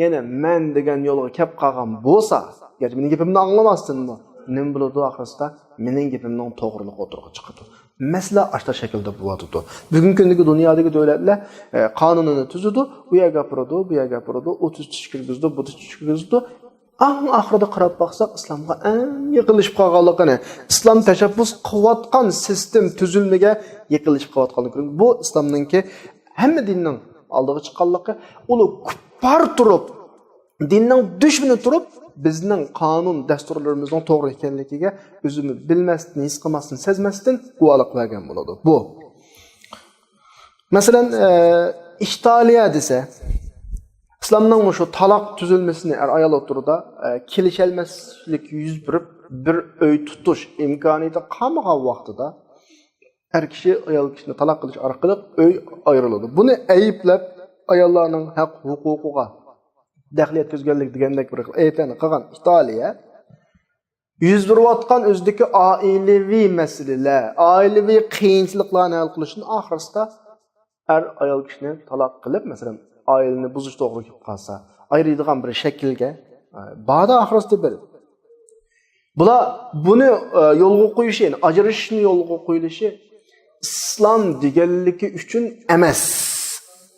يەنە مەن دېگەن يولغا كەپ قالغان بولسا، گەرچە مېنىڭ گېپىمنى ئاڭلىماستىنمۇ، نېمە بولىدۇ ئاخىرسىدا؟ مېنىڭ گېپىمنىڭ توغرىلىقى ئوتتۇرىغا چىقىدۇ. مەسىلە ئاشتا شەكىلدە بولۇۋاتىدۇ. بۈگۈنكى كۈندىكى دۇنيادىكى دۆلەتلەر، ئە، قانۇنىنى تۈزىدۇ، ئۇ يەرگە ئاپىرىدۇ، بۇ يەرگە ئاپىرىدۇ، ئۇ تۈزىتىش كىرگۈزىدۇ، بۇ تۈزىتىش كىرگۈزىدۇ. ئەڭ ئاخىرىدا قاراپ باقساق، ئىسلامغا ئەڭ يېقىنلىشىپ قالغانلىقىنى، ئىسلام تەشەببۇس قىلىۋاتقان سىستېم، تۈزۈلمىگە يېقىنلىشىپ قالىۋاتقانلىقىنى، بۇ ئىسلامنىڭكى ھەممە دىننىڭ ئالدىغا چىققانلىقى، ئۇلار كۇپپار تۇرۇپ، دىننىڭ دۈشمىنى تۇرۇپ، بىزنىڭ قانۇن دەستۇرلىرىمىزنىڭ توغرا ئىكەنلىكىگە ئۆزىمۇ بىلمەستىن، ھېس قىلماستىن، سەزمەستىن گۇۋاھلىق بەرگەن بولىدۇ. بۇ مەسىلەن، ئە، ئىتالىيە دېسە، ئىسلامنىڭ مۇشۇ تالاق تۈزۈلمىسىنى ئەر-ئايال ئوتتۇرىدا، ئە، كېلىشەلمەسلىك يۈز بېرىپ، بىر ئۆي تۇتۇش ئىمكانىيىتى قالمىغان ۋاقتىدا، ئەر كىشى ئايال كىشىنى تالاق قىلىش ئارقىلىق ئۆي ئايرىلىدۇ. بۇنى ئەيىبلەپ، ئاياللارنىڭ ھەق ھوقۇقىغا دەخلى يەتكۈزگەنلىك دېگەندەك بىر خىل ئەيىبلەرنى قىلغان ئىتالىيە، يۈز بېرىۋاتقان ئۆزىدىكى ئائىلىۋى مەسىلىلەر، ئائىلىۋى قىيىنچىلىقلارنى ھەل قىلىشتىن ئاخىرسىدا ئەر ئايال كىشىنى تالاق قىلىپ، مەسىلەن، ئائىلىنى بۇزۇش توغرا كېلىپ قالسا، ئايرىيدىغان بىر شەكىلگە، ئە، باردا ئاخىرسىدا بىر. بۇلار بۇنى، ئە، يولغا قويۇشى، يەنى ئاجرىشىشنى يولغا قويۇلۇشى ئىسلام دېگەنلىكى ئۈچۈن ئەمەس.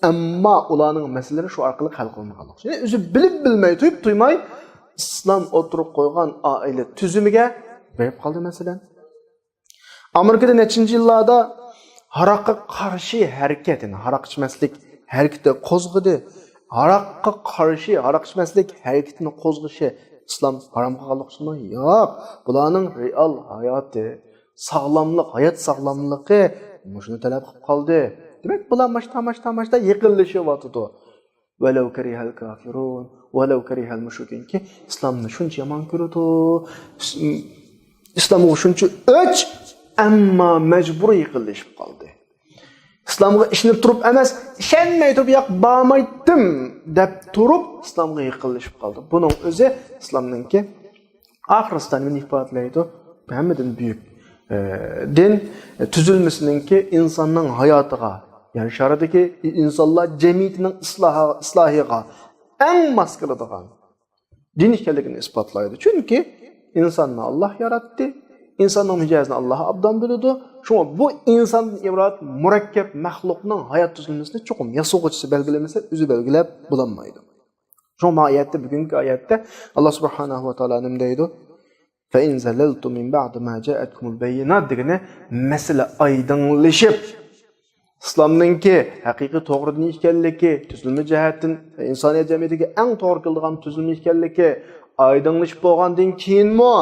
ئەمما ئۇلارنىڭ مەسىلىلىرى شۇ ئارقىلىق ھەل قىلىنغانلىق. يەنى ئۆزى بىلىپ بىلمەي، تۇيۇپ تۇيماي ئىسلام ئوتتۇرىغا قويغان ئائىلە تۈزۈمىگە بېرىپ قالدى، مەسىلەن. ئامېرىكىدا نەچچىنچى يىللاردا ھاراققا قارشى ھەرىكەت، يەنى ھاراق ئىچمەسلىك ھەرىكىتى قوزغىدى. ھاراققا قارشى ھاراق ئىچمەسلىك ھەرىكىتىنى قوزغىشى ئىسلام ھارام قىلغانلىقى ئۈچۈنمۇ؟ ياق. بۇلارنىڭ رېئال ھاياتى، ساغلاملىق، ھايات ساغلاملىقى مۇشۇنى تەلەپ قىلىپ قالدى. دېمەك، بۇلار ماشتا، ماشتا، ماشتا يېقىنلىشىۋاتىدۇ. ۋەلەۋ كەرىھەل كافىرۇن، ۋەلەۋ كەرىھەل مۇشرىكۇن، كى ئىسلامنى شۇنچە يامان كۆرىدۇ، ئىسلامغا شۇنچە ئۆچ، ئەمما مەجبۇرىي يېقىنلىشىپ قالدى. ئىسلامغا ئىشىنىپ تۇرۇپ ئەمەس، ئىشەنمەي تۇرۇپ، ياق، بارمايتتىم دەپ تۇرۇپ ئىسلامغا يېقىنلىشىپ قالدى. بۇنىڭ ئۆزى ئىسلامنىڭكى ئاخىرسىدا نېمىنى ئىپادىلەيدۇ؟ ھەممىدىن بۈيۈك، ئە، دىن، ئە، تۈزۈلمىسىنىڭكى ئىنساننىڭ ھاياتىغا، يەر شارىدىكى ئىنسانلار جەمئىيىتىنىڭ ئىسلاھا-، ئىسلاھىغا ئەڭ ماس كېلىدىغان دىن ئىكەنلىكىنى ئىسپاتلايدۇ. چۈنكى ئىنساننى ئاللا ياراتتى، ئىنساننىڭ مىجەزىنى ئاللا ئوبدان بىلىدۇ. شۇڭا بۇ ئىنساندىن ئىبارەت مۇرەككەپ مەخلۇقنىڭ ھايات تۈزۈلمىسىنى چوقۇم ياسىغۇچىسى بەلگىلىمىسە، ئۆزى بەلگىلەپ بولالمايدۇ. شۇڭا ما ئايەتتە، بۈگۈنكى ئايەتتە ئاللا سۇبھانەھۇ ۋە تائالا نېمە دەيدۇ؟ فَإِنْ زَلَلْتُمْ مِنْ بَعْدِ مَا جَاءَتْكُمُ الْبَيِّنَاتُ دېگىنى مەسىلە ئايدىڭلىشىپ، ئىسلامنىڭكى ھەقىقىي توغرا دىن ئىكەنلىكى، تۈزۈلمە جەھەتتىن ئىنسانىيەت جەمئىيىتىگە ئەڭ توغرا كېلىدىغان تۈزۈلمە ئىكەنلىكى ئايدىڭلىشىپ بولغاندىن كېيىنمۇ،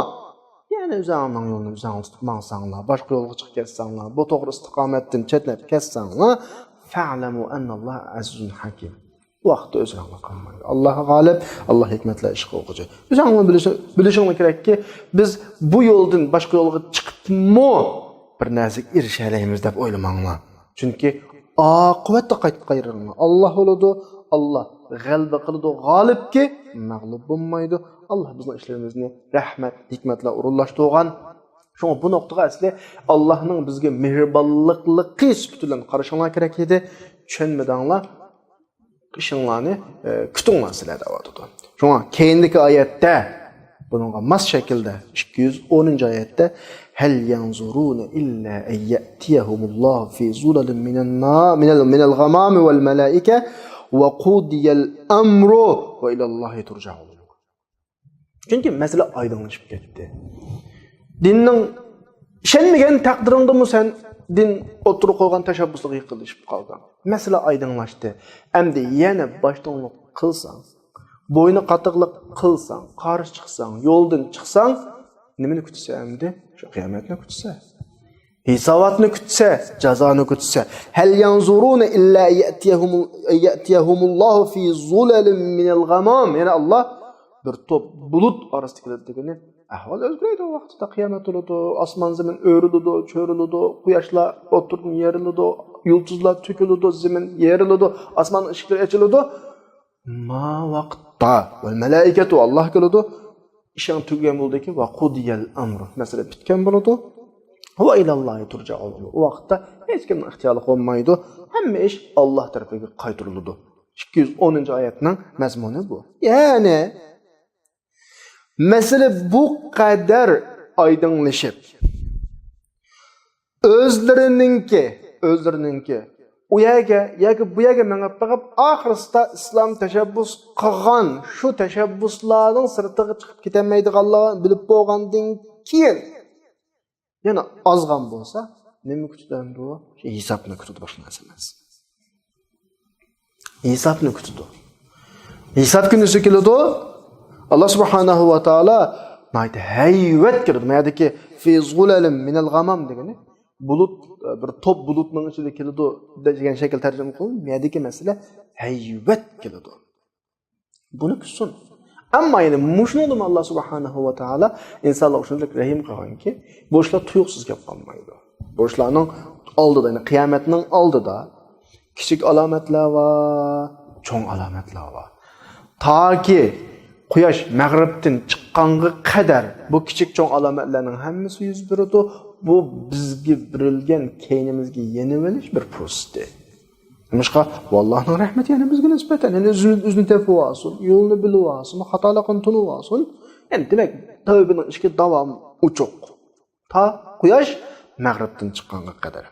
يەنە ئۆزۈڭلارنىڭ يولىنى ئۆزۈڭلار تۇتۇپ ماڭساڭلار، باشقا يولغا چىقىپ كەتسەڭلار، بۇ توغرا ئىستىقامەتتىن چەتنەپ كەتسەڭلار، فَاعْلَمُوا أَنَّ اللَّهَ عَزِيزٌ حَكِيمٌ. بۇ ھەقتە ئۆزرەڭلار قالمايدۇ. ئاللا غالىب، ئاللا ھېكمەتلەر ئىش قىلغۇچى. ئۆزۈڭلار بىلىشى-، بىلىشىڭلار كېرەككى، بىز بۇ يولدىن باشقا يولغا چىقىپمۇ بىر نەرسىگە ئېرىشەلەيمىز دەپ ئويلىماڭلار. چۈنكى ئاقىۋەتتە قايتىپ قايرىلىڭلار. ئاللا بولىدۇ، ئاللا غەلىبە قىلىدۇ، غالىبكى، مەغلۇپ بولمايدۇ. ئاللا بىزنىڭ ئىشلىرىمىزنى رەھمەت، ھېكمەت بىلەن ئورۇنلاشتۇرغان. شۇڭا بۇ نۇقتىغا ئەسلى ئاللانىڭ بىزگە مېھرىبانلىقلىقى سۈپىتى بىلەن قارىشىڭلار كېرەك ئىدى. چۈشەنمىدىڭلار، ئىشىڭلارنى، ئە، كۈتۈڭلار سىلەر دەۋاتىدۇ. شۇڭا كېيىندىكى ئايەتتە بۇنىڭغا ماس شەكىلدە ئىككى يۈز ئونىنچى ئايەتتە، هل ينظرون إلا أن يأتيهم الله في ظلل من النا-، من ال-، من الغمام والملائكة وقضي الأمر وإلى الله ترجع الأمور. چۈنكى مەسىلە ئايدىڭلىشىپ كەتتى. دىننىڭ، ئىشەنمىگەن تەقدىرىڭدىمۇ سەن دىن ئوتتۇرىغا قويغان تەشەببۇسلارغا يېقىنلىشىپ قالدىڭ. مەسىلە ئايدىڭلاشتى. ئەمدى يەنە باشتىنلىق قىلساڭ، بوينى قاتتىقلىق قىلساڭ، قارشى چىقساڭ، يولدىن چىقساڭ، نېمىنى كۈتىسەن ئەمدى؟ شۇ قىيامەتنى كۈتىسەن. ھېساباتنى كۈتسە، جازانى كۈتسە. هل ينظرون إلا أن يأتيهم، يأتيهم الله في ظلل من الغمام. يەنى ئاللا بىر توپ بۇلۇت ئارىسىدا كېلىدۇ دېگىنى. ئەھۋال ئۆزگىرىدۇ، ۋاقتىدا قىيامەت بولىدۇ، ئاسمان زېمىن ئۆرۈلىدۇ، چۆرۈلىدۇ، قۇياشلار ئوتتۇرىدىن يېرىلىدۇ، يۇلتۇزلار تۆكۈلىدۇ، زېمىن يېرىلىدۇ، ئاسماننىڭ ئىشىكلىرى ئېچىلىدۇ. ما ۋاقىتتا ۋەل مەلائىكەتۇ، ئاللا كېلىدۇ، ئىشىڭ تۈگىگەن بولىدىكى، ۋە قۇدىيەل ئەمرۇ، مەسىلە پۈتكەن بولىدۇ. ۋە ئىلەللاھى تۇرجەئۇل ئۇمۇر. ئۇ ۋاقىتتا ھېچكىمنىڭ ئىختىيارلىقى بولمايدۇ، ھەممە ئىش ئاللا تەرىپىگە قايتۇرۇلىدۇ. ئىككى يۈز ئونىنچى ئايەتنىڭ مەزمۇنى بۇ. يەنى مەسىلە بۇ قەدەر ئايدىڭلىشىپ، ئۆزلىرىنىڭكى، ئۆزلىرىنىڭكى ئۇ يەرگە ياكى بۇ يەرگە مېڭىپ بېقىپ، ئاخىرسىدا ئىسلام تەشەببۇس قىلغان شۇ تەشەببۇسلارنىڭ سىرتىغا چىقىپ كېتەلمەيدىغانلىقىنى بىلىپ بولغاندىن كېيىن، يەنە ئازغان بولسا، نېمە كۈتىدۇ ئەمدى ئۇ؟ شۇ ھېسابنى كۈتىدۇ، باشقا نەرسە ئەمەس. ھېسابنى كۈتىدۇ. ھېساب كۈنىسى كېلىدۇ. ئاللا سۇبھانەھۇ ۋە تائالا ناھايىتى ھەيۋەت كېلىدۇ. ما يەردىكى في ظلل من الغمام دېگىنى، بۇلۇت، بىر توپ بۇلۇتنىڭ ئىچىدە كېلىدۇ دېگەن شەكىل تەرجىمە قىلىنىدۇ. ما يەردىكى مەسىلە ھەيۋەت كېلىدۇ. بۇنى كۈتسۇن. ئەمما يەنە مۇشۇنىڭدىمۇ ئاللا سۇبھانەھۇ ۋە تائالا ئىنسانلارغا شۇنداق رەھىم قىلغانكى، بۇ ئىشلار تۇيۇقسىز كېلىپ قالمايدۇ. بۇ ئىشلارنىڭ ئالدىدا، يەنى قىيامەتنىڭ ئالدىدا كىچىك ئالامەتلەر بار، چوڭ ئالامەتلەر بار. تاكى قۇياش مەغرىبتىن چىققانغا قەدەر بۇ كىچىك چوڭ ئالامەتلەرنىڭ ھەممىسى يۈز بېرىدۇ. بۇ بىزگە بېرىلگەن، كەينىمىزگە يېنىۋېلىش بىر پۇرسىتى. نېمىشقا؟ ئۇ ئاللانىڭ رەھمىتى يەنە بىزگە نىسبەتەن. يەنى ئۆزىنى، ئۆزىنى تېپىۋالسۇن، يولىنى بىلىۋالسۇن، خاتالىقىنى تونۇۋالسۇن. يەنى دېمەك، تەۋبىنىڭ ئىشىكى داۋامى ئوچۇق. تا قۇياش مەغرىبتىن چىققانغا قەدەر.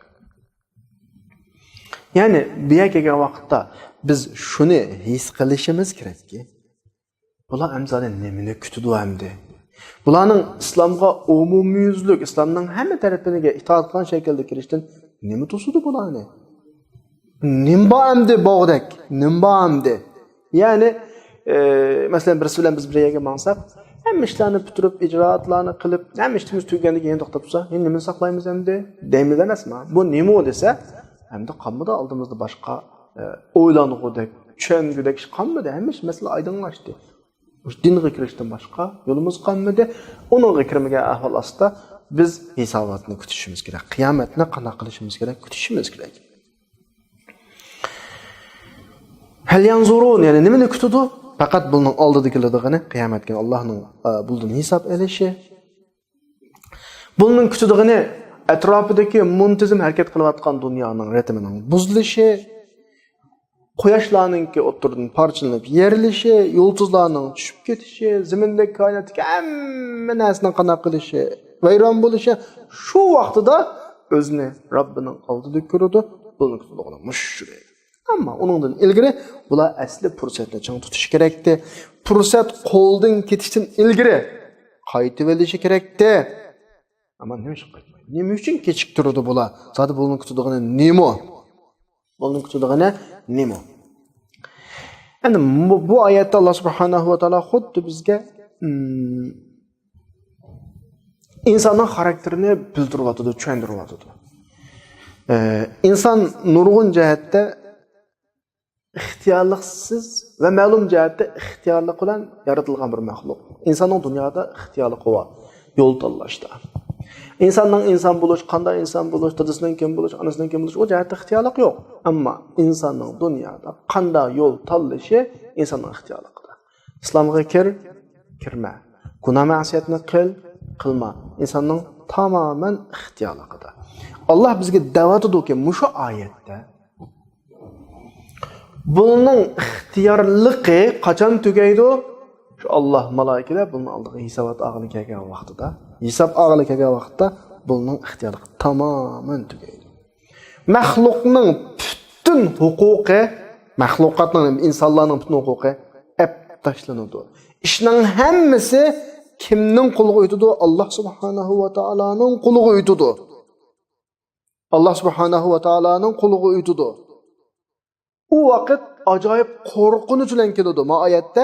يەنى بۇ يەرگە كەلگەن ۋاقىتتا بىز شۇنى ھېس قىلىشىمىز كېرەككى، بۇلار ئەمدى زادى نېمىنى كۈتىدۇ ئەمدى؟ بۇلارنىڭ ئىسلامغا ئومۇميۈزلۈك، ئىسلامنىڭ ھەممە تەرىپىگە ئىتائەت قىلغان شەكىلدە كىرىشتىن نېمە توسىدۇ بۇلارنى؟ نېمە بار ئەمدى بوغدەك؟ نېمە بار ئەمدى؟ يەنى، ئى، مەسىلەن، بىرسى بىلەن بىز بىر يەرگە ماڭساق، ھەممە ئىشلارنى پۈتتۈرۈپ، ئىجرائاتلارنى قىلىپ، ھەممە ئىشىمىز تۈگىگەندىن كېيىن توختاپ تۇرسا، يەنە نېمىنى ساقلايمىز ئەمدى؟ دەيمىز ئەمەسمۇ؟ بۇ نېمە ئۇ دېسە، ئەمدى قالمىدى ئالدىمىزدا باشقا، ئى، ئويلانغۇدەك، چۈشەنگۈدەك ئىش قالمىدى. ھەممە ئىش، مەسىلە ئايدىڭلاشتى. مۇشۇ دىنغا كىرىشتىن باشقا يولىمىز قالمىدى. ئۇنىڭغا كىرمىگەن ئەھۋال ئاستىدا بىز ھېساباتنى كۈتۈشىمىز كېرەك. قىيامەتنى قانداق قىلىشىمىز كېرەك؟ كۈتۈشىمىز كېرەك. ھەل يەنزۇرۇن، يەنى نېمىنى كۈتىدۇ؟ پەقەت بۇنىڭ ئالدىدا كېلىدىغىنى قىيامەت كۈنى ئاللانىڭ، ئە، بۇلدىن ھېساب ئېلىشى. بۇنىڭ كۈتىدىغىنى ئەتراپىدىكى مۇنتىزىم ھەرىكەت قىلىۋاتقان دۇنيانىڭ رىتىمىنىڭ بۇزۇلۇشى، قۇياشلارنىڭكى ئوتتۇرىدىن پارچىلىنىپ يېرىلىشى، يۇلتۇزلارنىڭ چۈشۈپ كېتىشى، زېمىندىكى كائىناتتىكى ھەممە نەرسىنىڭ قانداق قىلىشى، ۋەيران بولۇشى، شۇ ۋاقتىدا ئۆزىنى رەببىنىڭ ئالدىدا كۆرىدۇ. بۇنىڭ كۈتىدىغىنى مۇشۇ. ئەمما ئۇنىڭدىن ئىلگىرى بۇلار ئەسلى پۇرسەتنى چىڭ تۇتۇشى كېرەكتى. پۇرسەت قولدىن كېتىشتىن ئىلگىرى قايتىۋېلىشى كېرەكتى. ئەمما نېمە ئۈچۈن قايتمايدۇ؟ نېمە ئۈچۈن كېچىكتۈرىدۇ بۇلار؟ زادى بۇلارنىڭ كۈتىدىغىنى نېمە؟ بۇلارنىڭ كۈتىدىغىنى نېمە؟ ئەمدى بۇ، بۇ ئايەتتە ئاللا سۇبھانەھۇ ۋە تائالا خۇددى بىزگە، ئىم، ئىنساننىڭ خاراكتېرىنى بىلدۈرۈۋاتىدۇ، چۈشەندۈرۈۋاتىدۇ. ئە، ئىنسان نۇرغۇن جەھەتتە ئىختىيارلىقسىز ۋە مەلۇم جەھەتتە ئىختىيارلىق بىلەن يارىتىلغان بىر مەخلۇق. ئىنساننىڭ دۇنيادا ئىختىيارلىقى بار، يول تاللاشتا. ئىنساننىڭ ئىنسان بولۇش، قانداق ئىنسان بولۇش، دادىسىنىڭ كىم بولۇش، ئانىسىنىڭ كىم بولۇش، ئۇ جەھەتتە ئىختىيارلىق يوق. ئەمما ئىنساننىڭ دۇنيادا قانداق يول تاللىشى ئىنساننىڭ ئىختىيارلىقىدا. ئىسلامغا كىر، كىرمە. گۇناھ مەسىيەتنى قىل، قىلما. ئىنساننىڭ تامامەن ئىختىيارلىقىدا. ئاللاھ بىزگە دەۋاتىدۇكى، مۇشۇ ئايەتتە بۇنىڭ ئىختىيارلىقى قاچان تۈگەيدۇ؟ شۇ ئاللاھ، مالائىكىلەر بۇنىڭ ئالدىغا ھېسابات ئالغىلى كەلگەن ۋاقتىدا، ھېساب ئالغىلى كەلگەن ۋاقىتتا بۇنىڭ ئىختىيارلىقى تامامەن تۈگەيدۇ. مەخلۇقنىڭ پۈتۈن ھوقۇقى، مەخلۇقاتنىڭ، ئىنسانلارنىڭ پۈتۈن ھوقۇقى ئەپ تاشلىنىدۇ. ئىشنىڭ ھەممىسى كىمنىڭ قولىغا ئۆتىدۇ؟ ئاللاھ سۇبھانەھۇ ۋە تائالانىڭ قولىغا ئۆتىدۇ. ئاللاھ سۇبھانەھۇ ۋە تائالانىڭ قولىغا ئۆتىدۇ. ئۇ ۋاقىت ئاجايىپ قورقۇنچ بىلەن كېلىدۇ. ما ئايەتتە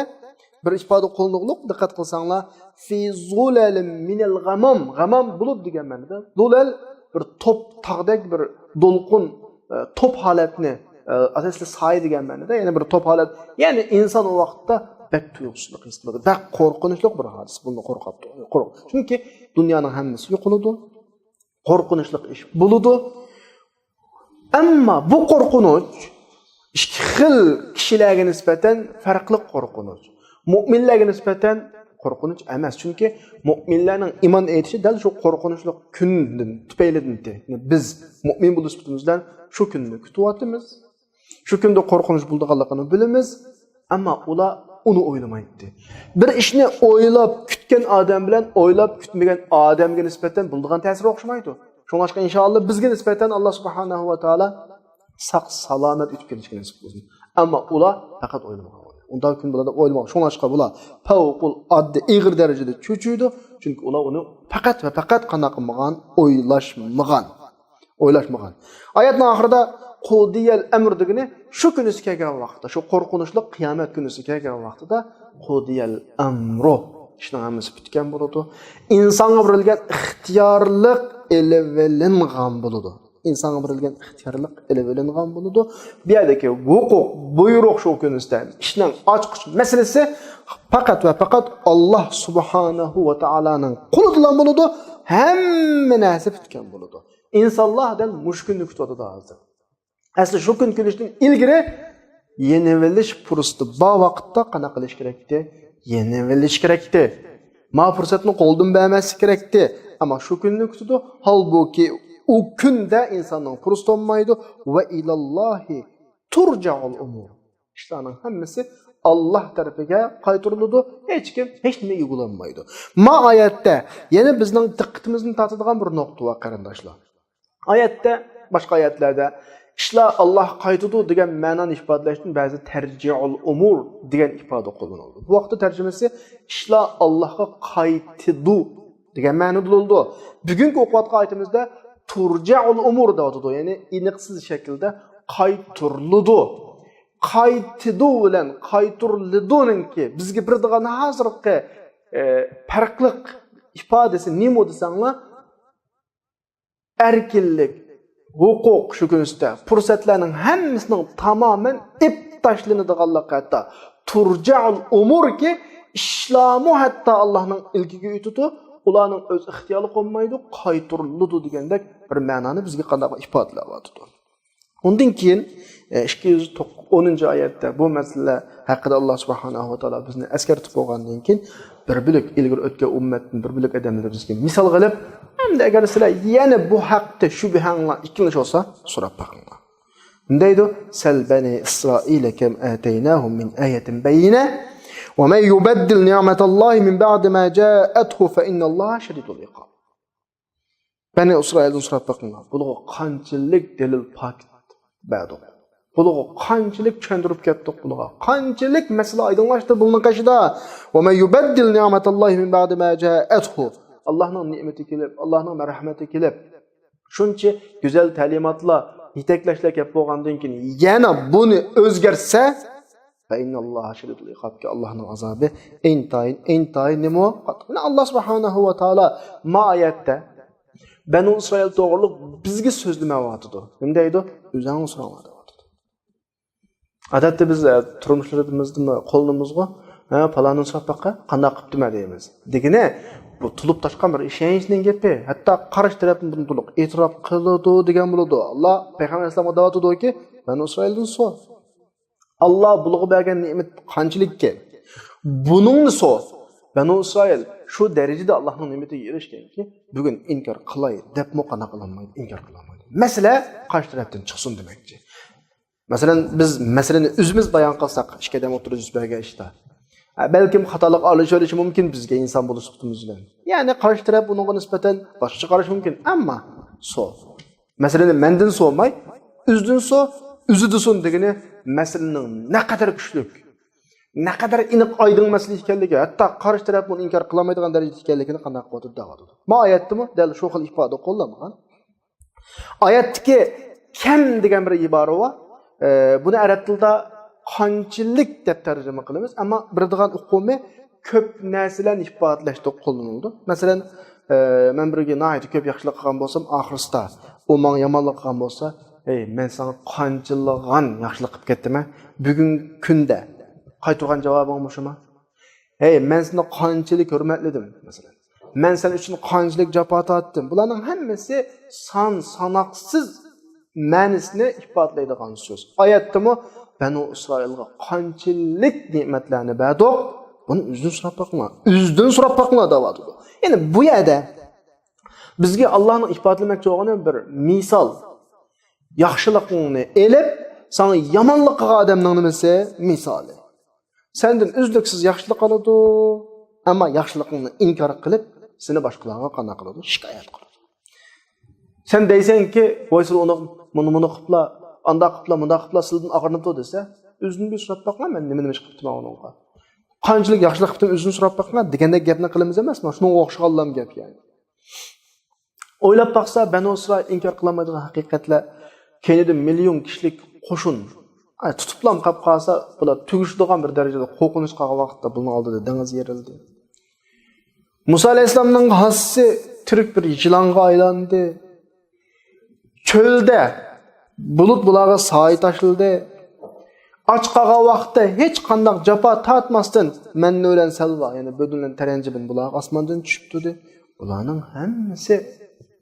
بىر ئىپادە قوللىنىلغۇلۇق، دىققەت قىلساڭلار، في ظلل من الغمام. غەمام بۇلۇت دېگەن مەنىدە. زلل بىر توپ، تاغدەك بىر دولقۇن، ئە، توپ ھالەتنى، ئە، ئاساسلىقى سايە دېگەن مەنىدە، يەنى بىر توپ ھالەت. يەنى ئىنسان ئۇ ۋاقىتتا بەك تۇيۇقسىزلىق ھېس قىلىدۇ. بەك قورقۇنچلۇق بىر ھادىسە. بۇنى قورقۇپ، قورق-، چۈنكى دۇنيانىڭ ھەممىسى يوقىلىدۇ. قورقۇنچلۇق ئىش بولىدۇ. ئەمما بۇ قورقۇنچ ئىككى خىل كىشىلەرگە نىسبەتەن پەرقلىق قورقۇنچ. مۇئمىنلەرگە نىسبەتەن قورقۇنچ ئەمەس. چۈنكى مۇئمىنلەرنىڭ ئىمان ئېيتىشى دەل شۇ قورقۇنچلۇق كۈندىن، تۈپەيلىدىن. يەنى بىز مۇئمىن بولۇش سۈپىتىمىز بىلەن شۇ كۈننى كۈتۈۋاتىمىز. شۇ كۈندە قورقۇنچ بولىدىغانلىقىنى بىلىمىز، ئەمما ئۇلار ئۇنى ئويلىمايتتى. بىر ئىشنى ئويلاپ كۈتكەن ئادەم بىلەن ئويلاپ كۈتمىگەن ئادەمگە نىسبەتەن بولىدىغان تەسىر ئوخشىمايدۇ. شۇڭلاشقا، ئىنشائاللا، بىزگە نىسبەتەن ئاللاھ سۇبھانەھۇ ۋە تائالا ساق سالامەت ئۆتۈپ كېلىشكە نېسىپ قىلسۇن. ئەمما ئۇلار پەقەت ئويلىمىغان. ئۇنداق كۈن بولىدۇ دەپ ئويلىمىغان. شۇڭلاشقا بۇلار پەۋقۇلئاددە ئېغىر دەرىجىدە چۆچۈيدۇ. چۈنكى ئۇلار ئۇنى پەقەت ۋە پەقەت قانداق قىلمىغان؟ ئويلاشمىغان. ئويلاشمىغان. ئايەتنىڭ ئاخىرىدا قۇدىيەل ئەمر دېگىنى شۇ كۈنىسى كەلگەن ۋاقىتتا، شۇ قورقۇنچلۇق قىيامەت كۈنىسى كەلگەن ۋاقتىدا قۇدىيەل ئەمرۇ، ئىشنىڭ ھەممىسى پۈتكەن بولىدۇ. ئىنسانغا بېرىلگەن ئىختىيارلىق ئېلىۋېلىنغان بولىدۇ. ئىنسانغا بېرىلگەن ئىختىيارلىق ئېلىۋېلىنغان بولىدۇ. بۇ يەردىكى ھوقۇق، بۇيرۇق شۇ كۈنىسىدە ئىشنىڭ ئاچقۇچ مەسىلىسى پەقەت ۋە پەقەت ئاللاھ سۇبھانەھۇ ۋە تائالانىڭ قولىدىلا بولىدۇ. ھەممە نەرسە پۈتكەن بولىدۇ. ئىنسانلار دەل مۇشۇ كۈننى كۈتۈۋاتىدۇ ھازىر. ئەسلى شۇ كۈن كېلىشتىن ئىلگىرى يېنىۋېلىش پۇرسىتى بار ۋاقىتتا قانداق قىلىش كېرەكتى؟ يېنىۋېلىش كېرەكتى. ما پۇرسەتنى قولدىن بەرمەسلىك كېرەكتى. ئەمما شۇ كۈننى كۈتىدۇ. ھالبۇكى، ئۇ كۈندە ئىنساننىڭ پۇرسىتى بولمايدۇ. ۋە ئىلاللاھى تۇرجەئۇل ئۇمۇر. ئىشلارنىڭ ھەممىسى ئاللاھ تەرىپىگە قايتۇرۇلىدۇ. ھېچكىم ھېچ نېمە ئىگە بولالمايدۇ. ما ئايەتتە يەنە بىزنىڭ دىققىتىمىزنى تارتىدىغان بىر نۇقتا بار، قېرىنداشلار. ئايەتتە، باشقا ئايەتلەردە ئىشلار ئاللاھقا قايتىدۇ دېگەن مەنانى ئىپادىلەشتىن بەزى تەرجىئۇل ئۇمۇر دېگەن ئىپادە قوللىنىلىدۇ. بۇ ۋاقىتتا تەرجىمىسى ئىشلار ئاللاھقا قايتىدۇ دېگەن مەنىدە بولىدۇ. بۈگۈنكى ئوقۇۋاتقان ئايىتىمىزدە تۇرجەئۇل ئۇمۇر دەۋاتىدۇ، يەنى ئېنىقسىز شەكىلدە قايتۇرۇلىدۇ. قايتىدۇ بىلەن قايتۇرۇلىدۇنىڭكى بىزگە بېرىدىغان ھازىرقى، ئە، پەرقلىق ئىپادىسى نېمە دېسەڭلار، ئەركىنلىك، ھوقۇق، شۇ كۈنىسىدە پۇرسەتلەرنىڭ ھەممىسىنىڭ تامامەن ئېپ تاشلىنىدىغانلىقى، ھەتتا تۇرجەئۇل ئۇمۇركى، ئىشلارمۇ ھەتتا ئاللاھنىڭ ئىلكىگە ئۆتىدۇ، ئۇلارنىڭ ئۆز ئىختىيارلىقى بولمايدۇ، قايتۇرۇلىدۇ دېگەندەك بىر مەنانى بىزگە قانداق ئىپادىلەۋاتىدۇ. ئۇندىن كېيىن، ئىككى يۈز ئونىنچى ئايەتتە بۇ مەسىلە ھەققىدە ئاللاھ سۇبھانەھۇ ۋە تائالا بىزنى ئەسكەرتىپ بولغاندىن كېيىن، بىر بۆلەك ئىلگىرى ئۆتكەن ئۈممەتتىن بىر بۆلەك ئادەملەر بىزگە مىسال قىلىپ، ئەمدى ئەگەر سىلەر يەنە بۇ ھەقتە شۈبھەڭلار، ئىككىلىنىش بولسا، سوراپ بېقىڭلار. دەيدۇ، سەل بەنى ئىسرائىلە كەم ئاتەيناھۇم مىن ئايەتىن بەييىنە، ۋە مەن يۇبەددىل نىئمەتەللاھى مىن بەئدى ما جائەتھۇ فەئىننەللاھە شەدىدۇل ئىقاب. بەنى ئىسرائىلدىن سوراپ بېقىڭلار. بۇلارغا قانچىلىك دەلىل پاكىت بەردۇق؟ بۇلارغا قانچىلىك چۈشەندۈرۈپ كەتتۇق؟ بۇلارغا قانچىلىك مەسىلە ئايدىڭلاشتى بۇلارنىڭ قېشىدا؟ ۋە مەن يۇبەددىل نىئمەتەللاھى مىن بەئدى ما جائەتھۇ. ئاللاھنىڭ نېمىتى كېلىپ، ئاللاھنىڭ مەرھەمىتى كېلىپ، شۇنچە گۈزەل تەلىماتلار، يېتەكلەشلەر كەپ بولغاندىن كېيىن يەنە بۇنى ئۆزگەرتسە، فەئىننەللاھە شەدىدۇل ئىقابكى، ئاللاھنىڭ ئازابى ئىنتايىن، ئىنتايىن نېمە؟ قاتتىق. يەنى ئاللاھ سۇبھانەھۇ ۋە تائالا ما ئايەتتە بەنۇ ئىسرائىل توغرىلىق بىزگە سۆزلىمەۋاتىدۇ. نېمە دەيدۇ؟ ئۆزۈڭلار سوراڭلار دەۋاتىدۇ. ئادەتتە بىز، ئە، تۇرمۇشلىرىمىزدىمۇ قوللىنىمىزغۇ، ھە، پالانىنى سوراپ باققا، قانداق قىپتىمەن دەيمىز. دېگىنى، بۇ تولۇپ تاشقان بىر ئىشەنچنىڭ گېپى. ھەتتا قارشى تەرەپمۇ بۇنى تولۇق ئېتىراپ قىلىدۇ دېگەن بولىدۇ. ئاللا پەيغەمبەر ئەلەيھىسسالامغا دەۋاتىدۇكى، بەنۇ ئىسرائىلدىن سور. ئاللا بۇلارغا بەرگەن نېمەت قانچىلىككەن؟ بۇنىڭنى سور. بەنۇ ئىسرائىل شۇ دەرىجىدە ئاللانىڭ نېمىتىگە ئېرىشكەنكى، بۈگۈن ئىنكار قىلاي دەپمۇ قانداق قىلالمايدۇ، ئىنكار قىلالمايدۇ. مەسىلە قارشى تەرەپتىن چىقسۇن دېمەكچى. مەسىلەن، بىز مەسىلىنى ئۆزىمىز بايان قىلساق، ئىككى ئادەم ئوتتۇرىدا يۈز بەرگەن ئىشتا. ھە، بەلكىم خاتالىق ئارىلىشىۋېلىشى مۇمكىن بىزگە ئىنسان بولۇش سۈپىتىمىز بىلەن. يەنى قارشى تەرەپ ئۇنىڭغا نىسبەتەن باشقىچە قارىشى مۇمكىن. ئەمما سور. مەسىلىنى مەندىن سورىماي، ئۆزىدىن سور، ئۆزىدە سۇن دېگىنى مەسىلىنىڭ نەقەدەر كۈچلۈك، نەقەدەر ئېنىق ئايدىڭ مەسىلە ئىكەنلىكى، ھەتتا قارشى تەرەپ بۇنى ئىنكار قىلالمايدىغان دەرىجىدە ئىكەنلىكىنى قانداق قىلىۋاتىدۇ دەۋاتىدۇ. ما ئايەتتىمۇ دەل شۇ خىل ئىپادە قوللانغان. ئايەتتىكى كەم دېگەن بىر ئىبارە بار. ئە، بۇنى ئەرەب تىلىدا قانچىلىك دەپ تەرجىمە قىلىمىز، ئەمما بېرىدىغان ئۇقۇمى كۆپ نەرسىلەرنى ئىپادىلەشتە قوللىنىلىدۇ. مەسىلەن، ئە، مەن بىرىگە ناھايىتى كۆپ ياخشىلىق قىلغان بولسام، ئاخىرسىدا ئۇ ماڭا يامانلىق قىلغان بولسا، ھەي، مەن ساڭا قانچىلىغان ياخشىلىق قىلىپ كەتتىمەن، بۈگۈنكى كۈندە قايتۇرغان جاۋابىڭ مۇشۇما؟ ھەي، مەن سېنى قانچىلىك ھۆرمەتلىدىم، مەسىلەن. مەن سەن ئۈچۈن قانچىلىك جاپا تارتتىم. بۇلارنىڭ ھەممىسى سان ساناقسىز مەنىسىنى ئىپادىلەيدىغان سۆز. ئايەتتىمۇ بەنۇ ئىسرائىلغا قانچىلىك نېمەتلەرنى بەردۇق، بۇنى ئۆزىدىن سوراپ باقىڭلار. ئۆزىدىن سوراپ باقىڭلار دەۋاتىدۇ. يەنى بۇ يەردە بىزگە ئاللانىڭ ئىپادىلىمەكچى بولغىنى بىر مىسال. ياخشىلىقىڭنى ئېلىپ، ساڭا يامانلىق قىلغان ئادەمنىڭ نېمىسى؟ مىسالى. سەندىن ئۈزلۈكسىز ياخشىلىق ئالىدۇ، ئەمما ياخشىلىقىڭنى ئىنكار قىلىپ، سېنى باشقىلارغا قانداق قىلىدۇ؟ شىكايەت قىلىدۇ. سەن دەيسەنكى، ۋاي سىلى ئۇنى مۇنۇ، مۇنۇ قىپلا، ئانداق قىپلا، مۇنداق قىپلا سىلىدىن ئاغرىنىپتۇ دېسە، ئۆزىدىن بىر سوراپ باقما، مەن نېمە، نېمە ئىش قىپتىمەن ئۇنىڭغا؟ قانچىلىك ياخشىلىق قىپتىم، ئۆزىدىن سوراپ باقما دېگەندەك گەپنى قىلىمىز ئەمەسمۇ؟ شۇنىڭغا ئوخشىغانلام گەپ يەنى. ئويلاپ باقسا، بەنۇ ئىسرائىل ئىنكار قىلالمايدىغان ھەقىقەتلەر، كەينىدە مىليون كىشىلىك قوشۇن، ئاي، تۇتۇپلام قاپ قالسا، بۇلار تۈگىشىدىغان بىر دەرىجىدە قورقۇنچ قالغان ۋاقىتتا بۇنىڭ ئالدىدا دېڭىز يېرىلدى. مۇسا ئەلەيھىسسالامنىڭ ھاسىسى تىرىك بىر يىلانغا ئايلاندى. چۆلدە بۇلۇت بۇلارغا سايە تاشلىدى. ئاچ قالغان ۋاقىتتا ھېچ قانداق جاپا تارتماستىن مەننە بىلەن سەلۋا، يەنى بۆدۈن بىلەن تەرەنجى بىلەن بۇلارغا ئاسماندىن چۈشۈپ تۇردى. بۇلارنىڭ ھەممىسى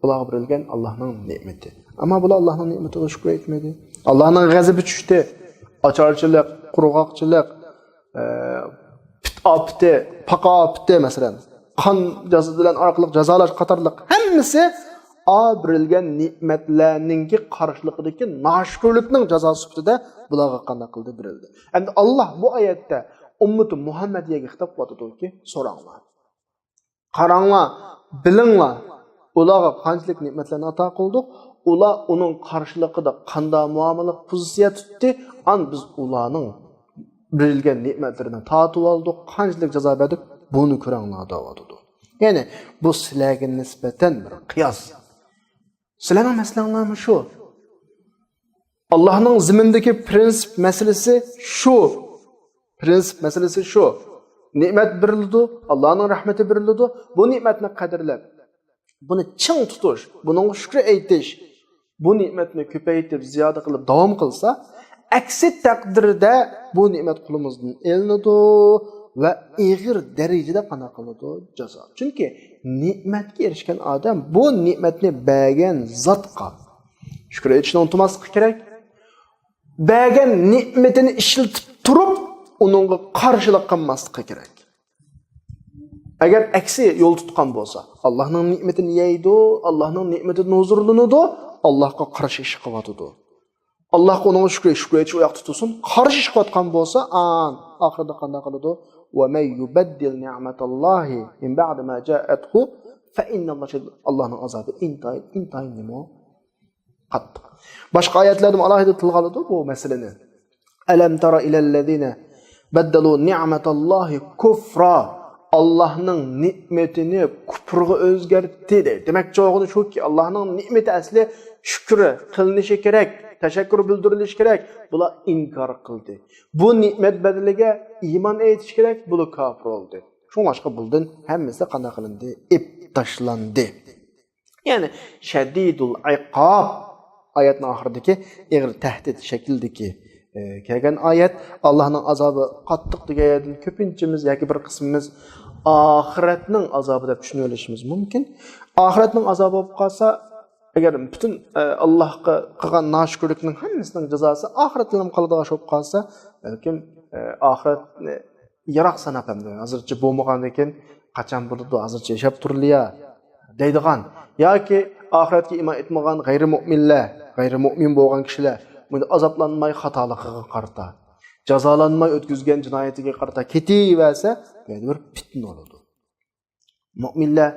بۇلارغا بېرىلگەن ئاللاھنىڭ نېمىتى. ئەمما بۇلار ئاللاھنىڭ نېمىتىغا شۈكۈر ئېيتمىدى. ئاللاھنىڭ غەزىپى چۈشتى. ئاچارچىلىق، قۇرغاقچىلىق، ئە، پىت ئاپىتى، پاقا ئاپىتى، مەسىلەن، قان جازا بىلەن ئارقىلىق جازالاش قاتارلىق ھەممىسى ئا بېرىلگەن نېمەتلەرنىڭكى قارشىلىقىدىكى ناشۈكۈرلۈكنىڭ جازاسى سۈپىتىدە بۇلارغا قانداق قىلدى؟ بېرىلدى. ئەمدى ئاللا بۇ ئايەتتە ئۈممىتى مۇھەممەدىيەگە خىتاب قىلىۋاتىدۇكى، سوراڭلار. قاراڭلار، بىلىڭلار، ئۇلارغا قانچىلىك نېمەتلەرنى ئاتا قىلدۇق، ئۇلار ئۇنىڭ قارشىلىقىدا قانداق مۇئامىلە، پوزىتسىيە تۇتتى، ئان بىز ئۇلارنىڭ بېرىلگەن نېمەتلىرىنى تارتىۋالدۇق، قانچىلىك جازا بەردۇق، بۇنى كۆرۈڭلار دەۋاتىدۇ. يەنى بۇ سىلەرگە نىسبەتەن بىر قىياس. سىلەرنىڭ مەسىلەڭلارمۇ شۇ. ئاللاھنىڭ زېمىندىكى پرىنسىپ مەسىلىسى شۇ. پرىنسىپ مەسىلىسى شۇ. نېمەت بېرىلىدۇ، ئاللاھنىڭ رەھمىتى بېرىلىدۇ. بۇ نېمەتنى قەدىرلەپ، بۇنى چىڭ تۇتۇش، بۇنىڭغا شۈكرى ئېيتىش، بۇ نېمەتنى كۆپەيتىپ، زىيادە قىلىپ داۋام قىلسا، ئەكسى تەقدىردە بۇ نېمەت قولىمىزدىن ئېلىنىدۇ ۋە ئېغىر دەرىجىدە قانداق قىلىنىدۇ؟ جازا. چۈنكى نېمەتكە ئېرىشكەن ئادەم بۇ نېمەتنى بەرگەن زاتقا شۈكۈر ئېيتىشنى ئۇنتۇماسلىقى كېرەك. بەرگەن نېمىتىنى ئىشلىتىپ تۇرۇپ، ئۇنىڭغا قارشىلىق قىلماسلىقى كېرەك. ئەگەر ئەكسى يول تۇتقان بولسا، ئاللاھنىڭ نېمىتىنى يەيدۇ، ئاللاھنىڭ نېمىتىدىن ھۇزۇرلىنىدۇ، ئاللاھقا قارشى ئىش قىلىۋاتىدۇ. ئاللاھقا ئۇنىڭغا شۈكرى، شۈكرى ئېيتىش ئۇ ياقتا تۇتۇلسۇن، قارشى ئىش قىلىۋاتقان بولسا، ئان ئاخىرىدا قانداق قىلىدۇ؟ وَمَن يُبَدِّلْ نِعْمَتَ اللَّهِ مِنْ بَعْدِ مَا جَاءَتْهُ فَإِنَّ اللَّهَ شَدِيدُ، ئاللاھنىڭ ئازابى ئىنتايىن، ئىنتايىن نېمە؟ قاتتىق. باشقا ئايەتلەردىمۇ ئالاھىدە تىلغا ئالىدۇ بۇ مەسىلىنى. أَلَمْ تَرَ إِلَى الَّذِينَ بَدَّلُوا نِعْمَتَ اللَّهِ كُفْرًا. ئاللاھنىڭ نېمىتىنى كۇپۇرغا ئۆزگەرتتى دەيدۇ. دېمەكچى بولغىنى شۇكى، ئاللاھنىڭ نېمىتى ئەسلى شۈكرى قىلىنىشى كېرەك، تەشەككۈر بىلدۈرۈلۈشى كېرەك. بۇلار ئىنكار قىلدى. بۇ نېمەت بەدىلىگە ئىمان ئېيتىش كېرەك، بۇلار كاپىر بولدى. شۇڭلاشقا بۇلدىن ھەممىسى قانداق قىلىندى؟ ئېپ تاشلاندى. يەنى شەدىدۇل ئىقاب، ئايەتنىڭ ئاخىرىدىكى ئېغىر تەھدىت شەكلىدىكى ئى، كەلگەن ئايەت، ئاللاھنىڭ ئازابى قاتتىق دېگەن يەردىن كۆپىنچىمىز ياكى بىر قىسمىمىز ئاخىرەتنىڭ ئازابى دەپ چۈشىنىۋېلىشىمىز مۇمكىن. ئاخىرەتنىڭ ئازابى بولۇپ قالسا، ئەگەر پۈتۈن، ئە، ئاللاھقا قىلغان ناشۈكۈرلۈكنىڭ ھەممىسىنىڭ جازاسى ئاخىرەتتىلا قالىدىغان ئىش بولۇپ قالسا، بەلكىم، ئە، ئاخىرەتنى يىراق ساناپ ھەمدە ھازىرچە بولمىغاندىكىن، قاچان بولىدۇ، ھازىرچە ياشاپ تۇرۇلىيا دەيدىغان ياكى ئاخىرەتكە ئىمان ئېيتمىغان غەيرىي مۇئمىنلەر، غەيرىي مۇئمىن بولغان كىشىلەر بۇنى ئازابلانماي خاتالىقىغا قارىتا، جازالانماي ئۆتكۈزگەن جىنايىتىگە قارىتا كېتىۋەرسە، بۇ يەردە بىر پىتنە بولىدۇ. مۇئمىنلەر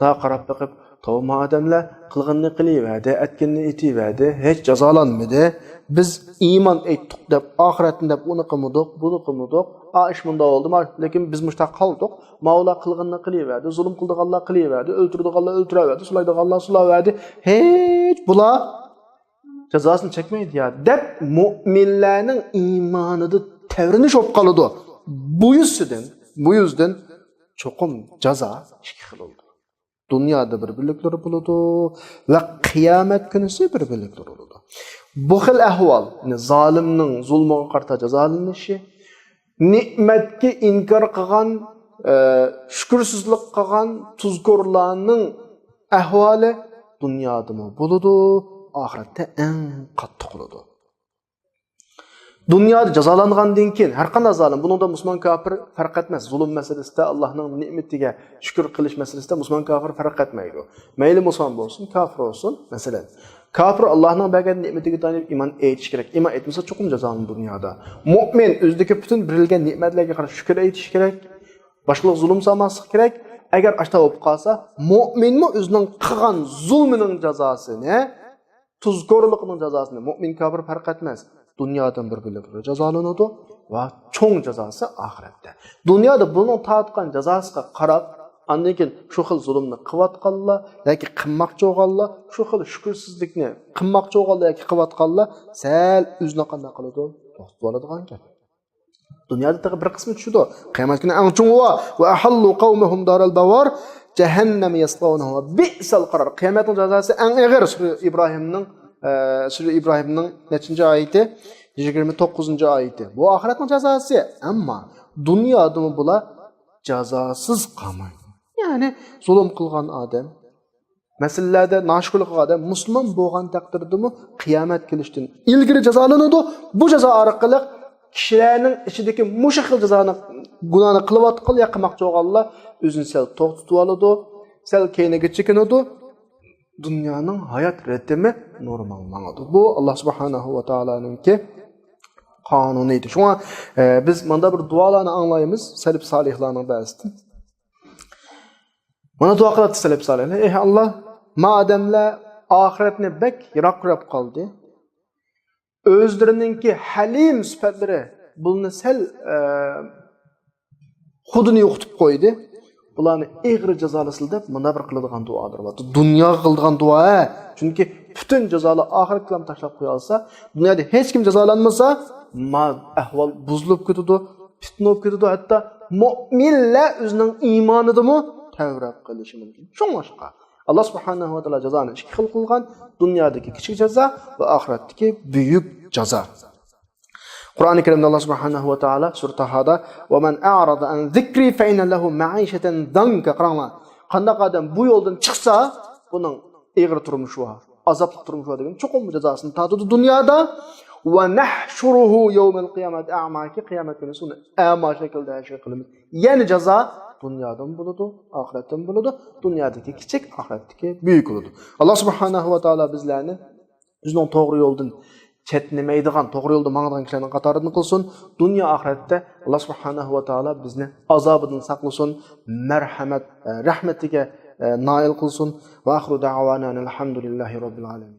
دا قاراپ بېقىپ، توۋا ئادەملەر قىلغىنىنى قىلىۋەردى، ئەتكىنىنى ئېتىۋەردى، ھېچ جازالانمىدى. بىز ئىمان ئېيتتۇق دەپ، ئاخىرەتنى دەپ، ئۇنى قىلمىدۇق، بۇنى قىلمىدۇق. ئا، ئىش مۇنداق بولدىما، لېكىن بىز مۇشتاق قالدۇق. ماۋۇلار قىلغىنىنى قىلىۋەردى، زۇلۇم قىلىدىغانلار قىلىۋەردى، ئۆلتۈرىدىغانلار ئۆلتۈرەۋەردى، سۇلايدىغانلار سۇلاۋەردى. ھېچ بۇلار جازاسىنى چەكمەيدۇ يا دەپ، مۇئمىنلارنىڭ ئىمانىدا تەۋرىنىش بولۇپ قالىدۇ. بۇ يۈزدىن، بۇ يۈزدىن چوقۇم جازا ئىككى خىل بولىدۇ. دۇنيادا بىر بۆلەكلىرى بولىدۇ ۋە قىيامەت كۈنىسى بىر بۆلەكلىرى بولىدۇ. بۇ خىل ئەھۋال، يەنى زالىمنىڭ زۇلمىغا قارىتا جازالىنىشى، نېمەتكە ئىنكار قىلغان، ئە، شۈكۈرسىزلىك قىلغان تۇزكورلارنىڭ ئەھۋالى دۇنيادىمۇ بولىدۇ، ئاخىرەتتە ئەڭ قاتتىق بولىدۇ. دۇنيادا جازالانغاندىن كېيىن ھەر قانداق زالىم، بۇنىڭدا مۇسۇلمان كاپىر پەرق ئەتمەس، زۇلۇم مەسىلىسىدە، ئاللاھنىڭ نېمىتىگە شۈكۈر قىلىش مەسىلىسىدە مۇسۇلمان كاپىر پەرق ئەتمەيدۇ. مەيلى مۇسۇلمان بولسۇن، كاپىر بولسۇن، مەسىلەن، كاپىر ئاللاھنىڭ بەرگەن نېمىتىگە تايىنىپ ئىمان ئېيتىشى كېرەك. ئىمان ئېيتمىسا چوقۇم جازالىنىدۇ دۇنيادا. مۇئمىن ئۆزىدىكى پۈتۈن بېرىلگەن نېمەتلەرگە قاراپ شۈكۈر ئېيتىشى كېرەك. باشقىلارغا زۇلۇم سالماسلىق كېرەك. ئەگەر ئاشتا بولۇپ قالسا، مۇئمىنمۇ ئۆزىنىڭ قىلغان زۇلمىنىڭ جازاسىنى، تۇزكورلۇقىنىڭ جازاسىنى، مۇئمىن كاپىر پەرق ئەتمەس، دۇنيادىن بىر بۆلەكلىرى جازالىنىدۇ ۋە چوڭ جازاسى ئاخىرەتتە. دۇنيادا بۇنىڭ تارتقان جازاسىغا قاراپ، ئاندىن كېيىن شۇ خىل زۇلۇمنى قىلىۋاتقانلار ياكى قىلماقچى بولغانلار، شۇ خىل شۈكۈرسىزلىكنى قىلماقچى بولغانلار ياكى قىلىۋاتقانلار سەل ئۆزىنى قانداق قىلىدۇ؟ توختىتىۋالىدىغان گەپ. دۇنيادا تېخى بىر قىسمى چۈشىدۇ. قىيامەت كۈنى ئەڭ چوڭى ۋە، ۋە ئەھەللۇ قەۋمەھۇم دارەل بەۋار، جەھەننەم يەسلەۋنەھۇ بىئسەل قارار. قىيامەتنىڭ جازاسى ئەڭ ئېغىر. سۈرە ئىبراھىمنىڭ، ئە، سۈرە ئىبراھىمنىڭ نەچچىنچى ئايىتى؟ يىگىرمە توققۇزىنچى ئايىتى. بۇ ئاخىرەتنىڭ جازاسى. ئەمما دۇنيادىمۇ بۇلار جازاسىز قالمايدۇ. يەنى زۇلۇم قىلغان ئادەم، مەسىلىلەردە ناشۈكۈرلۈك قىلغان ئادەم مۇسۇلمان بولغان تەقدىردىمۇ قىيامەت كېلىشتىن ئىلگىرى جازالىنىدۇ. بۇ جازا ئارقىلىق كىشىلەرنىڭ ئىچىدىكى مۇشۇ خىل جازانى، گۇناھنى قىلىۋاتقان يا قىلماقچى بولغانلار ئۆزىنى سەل توختىتىۋالىدۇ، سەل كەينىگە چېكىنىدۇ. دۇنيانىڭ ھايات رىتىمى نورمال ماڭىدۇ. بۇ ئاللا سۇبھانەھۇ ۋە تائالانىڭكى قانۇنى ئىدى. شۇڭا، ئە، بىز ماندا بىر دۇئالارنى ئاڭلايمىز سەلەپ سالىھلارنىڭ بەزىسىدىن. مانا دۇئا قىلاتتى سەلەپ سالىھلار: «ئەي ئاللا، ما ئادەملەر ئاخىرەتنى بەك يىراق كۆرۈپ قالدى. ئۆزلىرىنىڭكى ھەلىم سۈپەتلىرى بۇلارنى سەل، ئە، خۇدىنى يوقىتىپ قويدى. بۇلارنى ئېغىر جازالىسىلا» دەپ مانا بىر قىلىدىغان دۇئالىرى بار. دۇنياغا قىلىدىغان دۇئا، ھە. چۈنكى پۈتۈن جازالار ئاخىرەتكىلا تاشلاپ قويالسا، دۇنيادا ھېچ كىم جازالانمىسا، ما ئەھۋال بۇزۇلۇپ كېتىدۇ، پىتنە بولۇپ كېتىدۇ، ھەتتا مۇئمىنلەر ئۆزىنىڭ ئىمانىدىمۇ تەۋرەپ قېلىشى مۇمكىن. شۇڭلاشقا، ئاللا سۇبھانەھۇ ۋە تائالا جازانى ئىككى خىل قىلغان، دۇنيادىكى كىچىك جازا ۋە ئاخىرەتتىكى بۈيۈك جازا. قۇرئانى كەرىمدە ئاللا سۇبھانەھۇ ۋە تائالا سۈرە تاھادا: «ۋە مەن ئەئرەزە ئەن زىكرى فەئىننە لەھۇ مەئىشەتەن زەنكا». قاراڭلار، قانداق ئادەم بۇ يولدىن چىقسا، بۇنىڭ ئېغىر تۇرمۇشى بار، ئازابلىق تۇرمۇشى بار دېگەن، چوقۇم جازاسىنى تارتىدۇ دۇنيادا. «ۋە نەھشۇرۇھۇ يەۋمەل قىيامەتى ئەما»، قىيامەت كۈنى ئۇنى ئەما شەكلىدە ھەشر قىلىمىز. يەنى جازا دۇنيادىن بولىدۇ، ئاخىرەتتىن بولىدۇ. دۇنيادىكى كىچىك، ئاخىرەتتىكى بۈيۈك بولىدۇ. ئاللا سۇبھانەھۇ ۋە تائالا بىزلەرنى ئۆزىنىڭ توغرا يولدىن چەتنىمەيدىغان، توغرا يولدا ماڭىدىغان كىشىلەرنىڭ قاتارىدىن قىلسۇن. دۇنيا ئاخىرەتتە ئاللا سۇبھانەھۇ ۋە تائالا بىزنى ئازابىدىن ساقلىسۇن، مەرھەمەت، ئە، رەھمىتىگە، ئە، نائىل قىلسۇن. ۋە ئاخىرۇ دەئۋانا ئەنىل ھەمدۇلىللاھى رەببىل ئالەمىن.